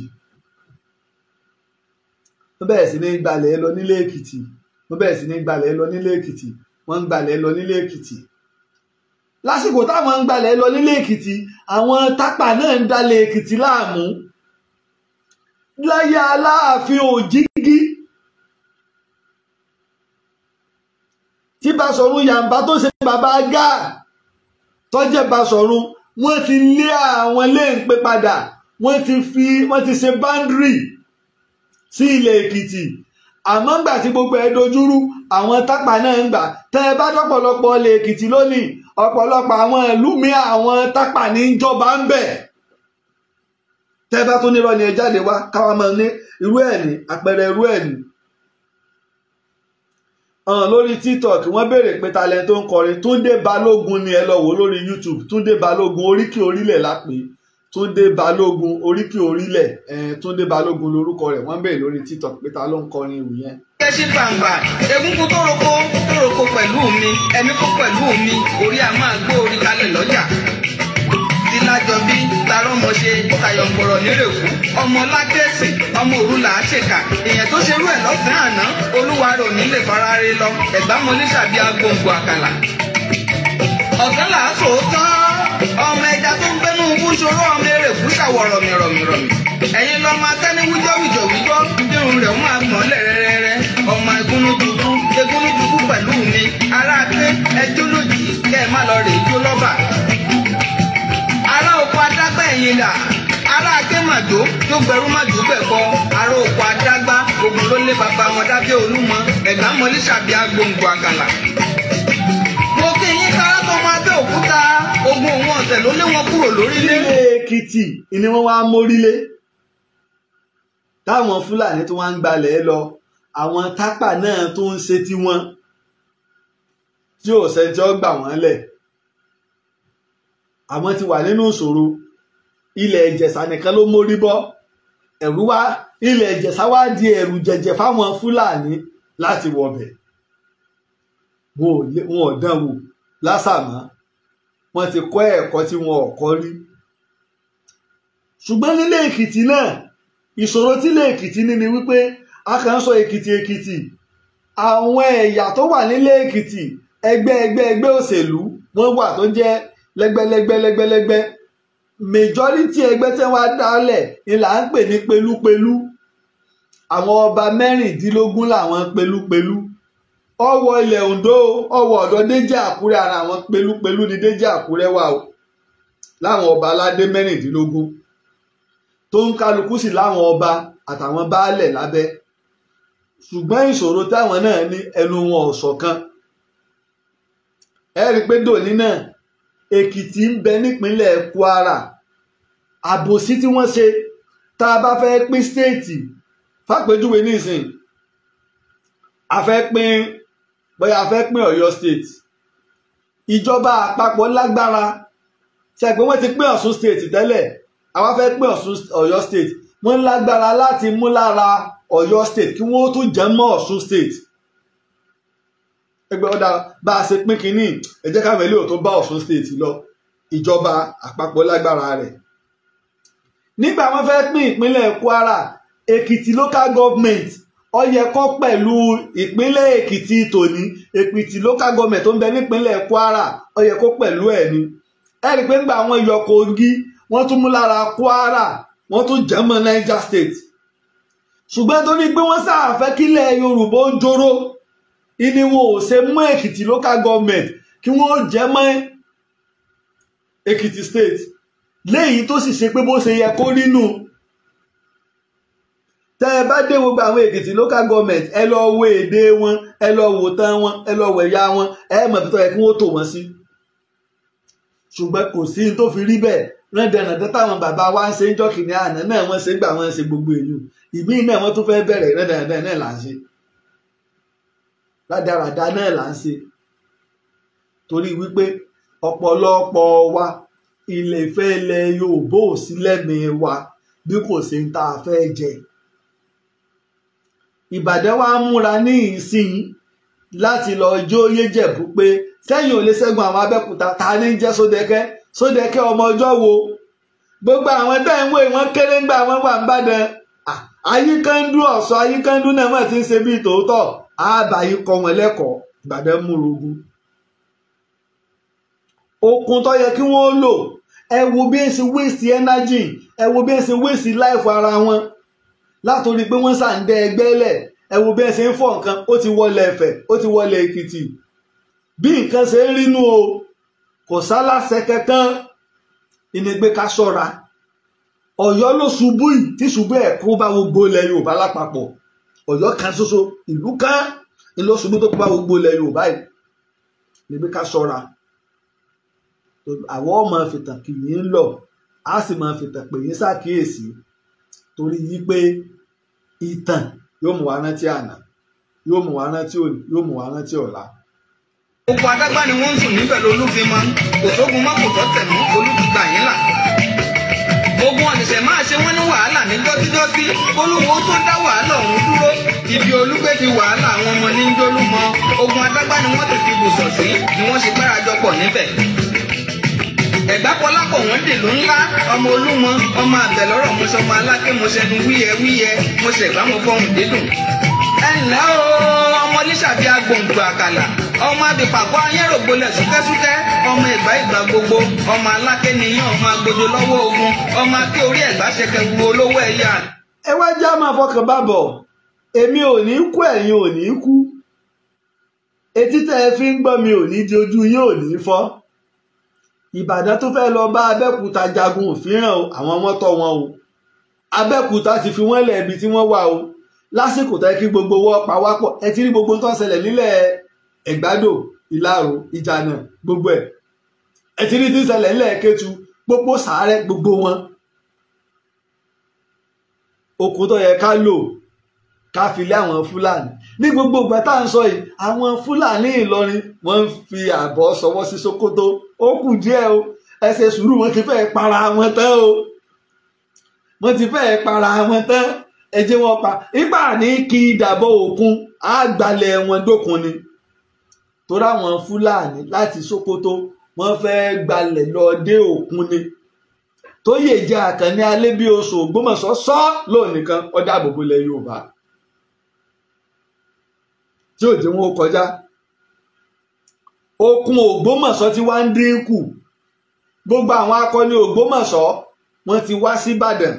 Wọ́n bẹ̀rẹ̀ sí ní gbalẹ̀ lọ nílé Èkìtì, wọ́n bẹ̀rẹ̀ sí ní gbalẹ̀ lọ nílé Èkìtì, wọ́n ń gbalẹ̀ lọ nílé Èkìtì. Lásìkò táwọn ń gbalẹ̀ lọ nílé Èkìtì, àwọn Tápà náà ń dalẹ̀ Èkìtì láàmú. Láyé Aláàfin Òjìgí tí Basọ̀run Yàǹbá tó ṣe bàbá gáà tó jẹ́ Basọ̀run, wọ́n ti lé àwọn léǹpé padà, wọ́n ti ṣe báńdírì sí ilẹ̀ Èkìtì. Àmọ́ ńgbà tí gbogbo ẹ̀ dojúrú, àwọn Tápà náà ń gbà. Tẹ́ ẹ bá dọ́pọ̀lọpọ̀ ilẹ̀ Èkìtì lónìí, ọ̀pọ̀lọpọ̀ àwọn ìlú mi àwọn Tápà ní ìjọba ń bẹ̀. Tẹ́ ẹ bá tún nírọ́ ni ẹ jáde wá káwa máa ní irú ẹ̀ ní àpẹẹrẹ irú ẹ̀ ní. Lórí TikTok wọ́n béèrè pé talent tó ń kọrin Túndé Balógun ni, ẹ lọ wò lórí YouTube. Túndé Balógun oríkì orílẹ̀ la pè é. Túndé Balógun oríkì orílẹ̀, Túndé Balógun lórúkọ rẹ̀. Wọ́n béèrè lórí TikTok pé ta ló ń kọrin ìwù yẹn. Gẹ́sí bàǹbà, egungun tó roko pẹ̀lú mi, ẹ̀mí kó pẹ̀lú mi, orí a máa gbó orí kalẹ̀ lọ́jà. Tílájọbí tarọ́mọṣe tayọ̀ǹgbọ̀rọ̀ nírèkú, ọmọ lákẹ́sì, ọmọ òru là á ṣèkà, èèyàn tó ṣerú ẹ̀ lọ́sàn-án àná, olúwa rẹ̀ ò ní lè fara rí lọ, ẹ̀gbámọlé ṣàbí agbóǹgbò àkàlà. Ọ̀sán là á sòótọ́, ọmọ ẹja tó ń gbẹ́nu Tinubu ṣòro ọmọ eré fún ṣàwọ̀rọ̀ mìrọ̀mìrọ̀mì. Ẹ̀yin lọ́mọ atẹ́ni wíjọ́ wíjọ́ wíjọ́ irun rẹ̀ wọ́n àgbọ̀n lẹ̀ rẹ́rẹ́rẹ́. Ọmọ egúnnúdùkú egúnnúdùkú pẹ̀lú mi. Ará pé ẹjọ́ lòdì kẹ́ ẹ má lọ rè jó lọ́bà. Ará oko adágbà ẹ̀yìn dà. Ará aké màjò tó gbẹrú màjò gbẹ̀kọ. Ará oko adágbá ogun ló lé bàbá wọn dábẹ́ Olúmọ. Ẹ̀gbá mọ́lí ṣàbí agbóǹgbò àkàlà. Mo kí yín kára tó máa bẹ́ òkúta. Ogun òun ọ̀tẹ̀ ló lé wọn kúrò lórílẹ̀. Ilé Èkìtì ni wọ́n wá mórílé. Táwọn Fúlàní tó wá ń gbalẹ̀ lọ, àwọn Tápà náà tó ń ṣe tiwọn tí ò sẹ́ni tí ó gbà wọ́n lẹ̀. Àwọn ti wà nínú ìṣòro. Ilẹ̀ Ìjẹ̀ṣà nìkan ló mórí bọ́. Ẹ̀rù wá ilẹ̀ Ìjẹ̀ṣà wá di ẹ̀rù jẹ̀jẹ̀ fáwọn Fúlàní láti wọbẹ̀. Wọn ò dán wò lásàmọ́. Wọ́n ti kọ́ ẹ̀kọ́ tí wọn ò kọ́ rí. Ṣùgbọ́n nílé Èkìtì náà, ìṣòro tí ilé Èkìtì ní ni wípé a kàn ń sọ Èkìtì Èkìtì. Àwọn ẹ̀yà tó wà nílé Èkìtì, ẹgbẹ́ ẹgbẹ́ ẹgbẹ́ òṣèlú wọ́n wà tó jẹ́ lẹ́gbẹ́lẹ́gbẹ́ lẹ́gbẹ́lẹ́gbẹ́. Majority ẹgbẹ́ tí wọ́n á dálẹ̀ ni là ń pè ní pelúpelú. Àwọn ọba 16 làwọn pelúpelú. Ọwọ́ ilẹ̀ Oǹdó, ọwọ́ ọ̀dọ̀ Déjì Àkúrẹ́, ara àwọn pelúpelú ni Déjì Àkúrẹ́ wà o. Láwọn ọba aládé 16 tó ń kálukú sí láwọn ọba àtàwọn baálẹ̀ lábẹ́. Ṣùgbọ́n ìṣòro táwọn náà ní ẹnu wọn ò ṣọ̀kan. Ẹ rí i pé dòní náà Èkìtì ń bẹ nípínlẹ̀ Kwara. Àbòsí tí wọ́n ṣe tá a bá fẹ́ pín stéètì fàpèjúwe nísìn, a fẹ́ pín, bóyá a fẹ́ pín Ọ̀yọ́ state. Ìjọba àpapọ̀ lágbára ṣe pé wọ́n ti pín Ọ̀ṣun state tẹ́lẹ̀, àwa fẹ́ pín Ọ̀yọ́ state. Wọ́n lágbára láti mú lára Ọ̀yọ́ state kí wọ́n tún jẹ́ mọ́ Ọ̀ṣun state. Ẹgbẹ́ ọ̀dà bá a ṣe pín kínní, ẹ jẹ́ káwọn eléyò tó bá Ọ̀ṣun state lọ. Ìjọba àpapọ̀ lágbára rẹ̀. Nígbà wọ́n fẹ́ pín ìpínlẹ̀ Kwara, Èkìtì local government ó yẹ kó pẹ̀lú ìpínlẹ̀ Èkìtì tòní. Èkìtì local government tó ń bẹ nípínlẹ̀ Kwara ó yẹ kó pẹ̀lú ẹ̀ ni. Ẹ rí i pé ńgbà wọ́n yọ Kogi, wọ́n tún mú lára Kwara, wọ́n tún jẹ́ mọ́ Niger state. Ṣùgbọ́n torí pé wọ́n sáà fẹ́ kílẹ̀ Yorùbá ó jóró, ìní wọn ò ṣe mú Èkìtì local government kí wọ́n jẹ́ mọ́ Èkìtì state. Léyìí tó sì ṣe pé bó ṣe yẹ kó rí nù. Tẹ́ ẹ bá dé gbogbo àwọn Èkìtì local government, ẹ lọ wo èdè wọn, ẹ lọ wo tán wọn, ẹ lọ wo ẹ̀yà wọn, ẹ mọ̀ bí tó yẹ kí wọ́n tò wọ́n sí. Ṣùgbọ́n kò sí ní tó fi rí bẹ́ẹ̀. Rẹ́dẹ̀rẹ̀dẹ́ táwọn bàbá wa ń ṣe ń jọ́ kìnìún àná náà wọ́n ṣe ń gbà wọ́n ṣe gbogbo èyí. Ìmíì náà wọ́n tún fẹ́ bẹ̀rẹ̀ rẹ́dẹ̀rẹ̀dẹ́ náà là ń ṣe. Rádaràda náà là ń ṣe. Torí wípé ọ̀pọ̀lọpọ̀ wa ilẹ̀ ìfẹ́ ilẹ̀ Yorùbá ò sí lẹ́mìí wa bí kò ṣe ń tá a fẹ́ jẹ. Ìbàdàn wa ń múra ní ìsìn láti lọ jó yéjẹ̀bú pé sẹ́yìn ò lè ṣẹ́gun àwọn Abẹ́òkúta. Ta ní jẹ́ Sódẹ̀kẹ́? Sódẹ̀kẹ́ ọmọ ọjọ́ wo? Gbogbo àwọn tẹ́ ń wò wọ́n kéré ńgbà wọ́n wà ń bàdàn. Ayíkándú ọ̀sọ́ Ayíkándú náà mọ̀ tí ń ṣe bíi tòótọ́. Àbá yìí kọ́ wọn lẹ́kọ̀ọ́. Ìbàdàn múra ogun. Okun tó yẹ kí wọ́n lò, ẹ wo bí ń ṣe waste energy, ẹ wo bí ń ṣe waste life ara wọn látòrí pé wọ́n ṣà ń dẹ ẹgbẹ́ lẹ̀. Ẹ wo bí ẹ ṣe ń fọ nǹkan, ó ti wọlé Ẹ̀fẹ̀, ó ti wọlé Èkìtì. Bí nǹkan ṣe ń rínú o, kò sálàṣẹ kankan. Ìnigbé ká ṣọ́ra. Ọ̀yọ́ ló ṣubú yìí tí ṣubú ẹ̀ kó bá gbogbo ilẹ̀ Yorùbá lápapọ̀. Ọ̀yọ́ kan ṣoṣo, ìlú kan ló ṣubú tó kó bá gbogbo ilẹ̀ Yorùbá yìí. Ìnigbé ká ṣọ́ra. Àwọn ọmọ fìtàn kì í lọ, a sì máa fìtàn pè yín ṣàkíyèsí torí yí pé ìtàn yóò mú wa rántí àná, yóò mú wa rántí òní, yóò mú wa rántí ọ̀la. Oko adágbá ni wọ́n ń sùn níbẹ̀ lolúfimọ́, kò sógun mọ́ kò tọ́tẹ̀ mọ́, olúfìgbà yín là. Ogun ọ̀sẹ̀sẹ̀ máa ṣe wọ́n ní wàhálà ní jọ́síjọ́sí, olúwo tó dá wàhálà ọ̀hún dúró. Ibi olúgbé ti wàhálà àwọn ọmọ ní jólúmọ, ogun adágbá ni wọ́n ti fi bùsọ̀ sí ni wọ́n ṣe gbárajọpọ̀ níbẹ̀. Ẹ̀gbá Kọlápọ̀ wọ́n dìlú ńlá, ọmọ Olúmọ, ọmọ àbẹ̀lọ́rọ̀, mo sọmọ aláké, mo ṣẹnu wíyẹ wíyẹ, mo ṣẹ̀gbá mo fọhùn dídùn. Ẹ ǹlẹ́ o, ọmọ Ọmọ oníṣàbí agbòǹgbò àkàlà, ọmọ abìpàkọ́ ayérògbolẹ̀ súkẹ́súkẹ́, ọmọ ìgbà ìgbà gbogbo, ọmọ aláké nìyàn, ọmọ agbójo lọ́wọ́ ogun, ọmọ aké orí ẹ̀gbá ṣẹkẹ wu olówó ẹ̀yà. Ẹ wá já máa fọkàn bá bọ̀, èmi ò ní kú, ẹ̀yin ò ní kú, etí tẹ́ ẹ fi ń gbọ́ mi ò ní di ojú yín ò ní fọ́. Ìbàdàn tó fẹ́ lọ bá Abẹ́òkúta jagun òfìràn o, àwọn ọmọ tọ́ wọn o. Abẹ́òkúta ti fi wọ́n lẹ̀ ibi tí wọ́n wà o. Lásìkò tẹ́ kí gbogbo wọ́n pa wá pọ̀, ẹ ti rí gbogbo tó ń ṣẹlẹ̀ nílẹ̀ Ẹ̀gbádò, Ìlaró, Ìjànà, gbogbo ẹ̀. Ẹ ti rí tí ń ṣẹlẹ̀ nílẹ̀ Kétu, gbogbo sàárẹ̀ gbogbo wọn. Okun tó yẹ ká lò ká fi lé àwọn Fúlàní. Ní gbogbo ìgbà tá à ń sọ yìí, àwọn Fúlàní Ìlọrin wọ́n ń fi àbọ̀ sọwọ́ sí Sókótó. Ó kù díẹ̀ o, ẹ ṣe sùúrù, wọ́n ti fẹ́ para wọn tán o. Wọ́n ti fẹ́ para wọn tán, ẹ jẹ́ wọn pa. Ipa ní kí ìdàbọ̀ òkun á gbalẹ̀ wọn dókun ni. Torí àwọn Fúlàní láti Sókótó wọ́n fẹ́ gbalẹ̀ lọ dé òkun ni. Tóyè jẹ́ Àkànní Alébíoṣù Ògbómọ̀ṣọ́ sọ lónìí kan ó dáàbò bo ilẹ̀ Yorùbá tí ò jẹ́ wọn ó kọjá. Okun Ògbómọ̀ṣọ́ ti wá ń dínkù. Gbogbo àwọn akọni Ògbómọ̀ṣọ́ wọ́n ti wá sí Ìbàdàn,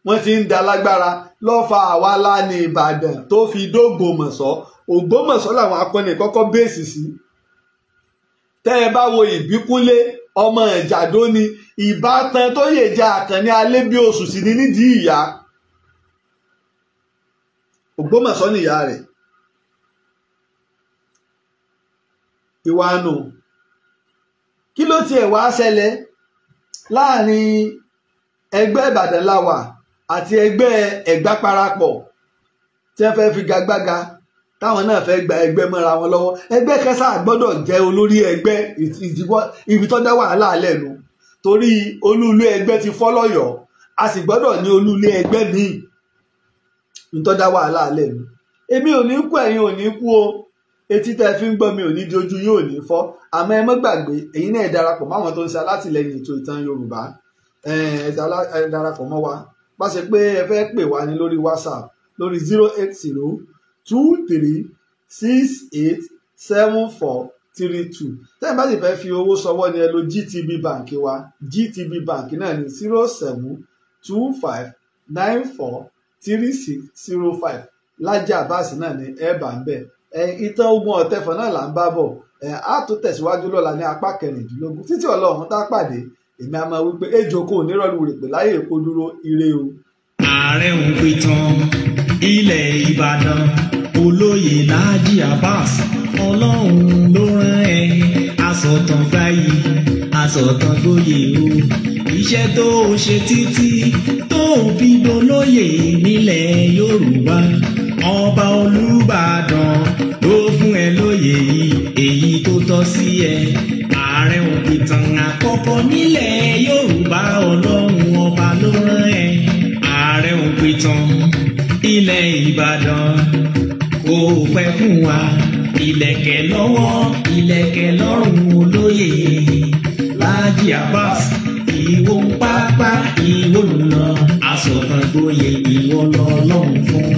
wọ́n ti ń da lágbára lọ́fà àwa láni Ìbàdàn tó fi dógbòmọ̀ṣọ́. Ògbómọ̀ṣọ́ làwọn akọni kọ́kọ́ bẹ́ẹ̀sì sí. Tẹ́ ẹ bá wo Ìbíkúnlé ọmọ Ìjàdó ni, ìbátan Tóyè jẹ́ Àkànní Alébíoṣù sì ní nídìí ìyá. Ògbómọ̀ṣọ́ nìyá rẹ̀. Ìwànù kí ló tiẹ̀ wá ṣẹlẹ̀ láàrin ẹgbẹ́ Ìbàdàn láwà àti ẹgbẹ́ Ẹ̀gbá parapọ̀ tí wọ́n fẹ́ fi gagbága, táwọn náà fẹ́ gba ẹgbẹ́ mọ́ra wọn lọ́wọ́. Ẹgbẹ́ kẹsà gbọ́dọ̀ jẹ́ olórí ẹgbẹ́, ibi tó dá wàhálà lẹ́nu, torí olúùlú ẹgbẹ́ ti fọ́ lọ́yọ̀ọ́, a sì gbọ́dọ̀ ní olúùlú ẹgbẹ́ míì. Ní tó dá wàhálà lẹ́nu. Èmi ò ní kú, ẹ̀yin ò ní kú o. Etí tẹ́ fi ń gbọ́ mi ò ní di ojú yóò ní fọ́. Àmọ́ ẹ má gbàgbé, ẹ̀yin náà darapọ̀ máwọn tó ń ṣe alátìlẹyìn ètò ìtàn Yorùbá. Ẹ darapọ̀ mọ́ wa. Bá ṣe pé ẹ fẹ́ pè wá ní lórí WhatsApp lórí 08023687432. Tẹ́ ẹ bá sì fẹ́ fi owó ṣọwọ́ ni ẹ lo GTB Bank wa. GTB Bank náà ní 0725943605. Lájí Abbas náà ní ẹ bá ń bẹ̀. Ìtàn ogun ọ̀tẹ̀fọ̀ náà là ń bá bọ̀. Á tó tẹ̀síwájú lọ́la ní apá 16. Títí Ọlọ́run tá pàdé, èmi a máa wí pé ejò kò ní rọ́ọ̀lù rèpè láyé èkó dúró, ire o. Ààrẹ òǹpìtàn ilẹ̀ Ìbàdàn, olóyè Láàjì Abbas, Ọlọ́run ló rán ẹ. Asọ̀tàn gbayì, asọ̀tàn gboyè o. Iṣẹ́ tó o ṣe títí tó o fi dolóyè nílẹ̀ Yorùbá, ọba Olúbàdàn ló fún ẹ lóyè yìí, èyí tó tọ́ sí ẹ. Ààrẹ òǹpìtàn àkọ́kọ́ nílẹ̀ Yorùbá, Ọlọ́run ọba ló rán ẹ. Ààrẹ òǹpìtàn ilẹ̀ Ìbàdàn, kò pẹ́ fún wa. Ìlẹ̀kẹ̀ lọ́wọ́, ìlẹ̀kẹ̀ lọ́rùn olóyè Láàjì Abbas, ìwọ ń pápá, ìwọ ń lọ, asọ̀tàn gboyè ìwọ lọ́lọ́run fún.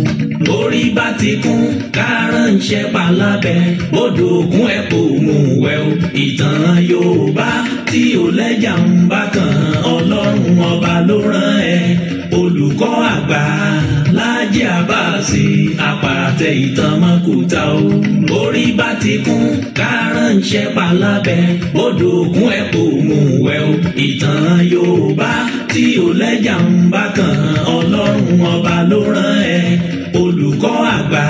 Orí bá ti kún kárànṣẹ́ palábẹ́, odò ògùn ẹ̀ kò mú wẹ̀ o. Ìtàn Yorùbá tí ò lẹ́jà ń bá kan, Ọlọ́run ọba ló rán ẹ. Olùkọ́ àgbà Láàjì Abbas, àpàtẹ ìtàn mọ́kúta o. Orí bá ti kún kárànṣẹ́ palábẹ́, odò ògùn ẹ̀ kò mú wẹ̀ o. Ìtàn Yorùbá tí ò lẹ́jà ń bá kan, Ọlọ́run ọba ló rán ẹ. Olùkọ́ àgbà.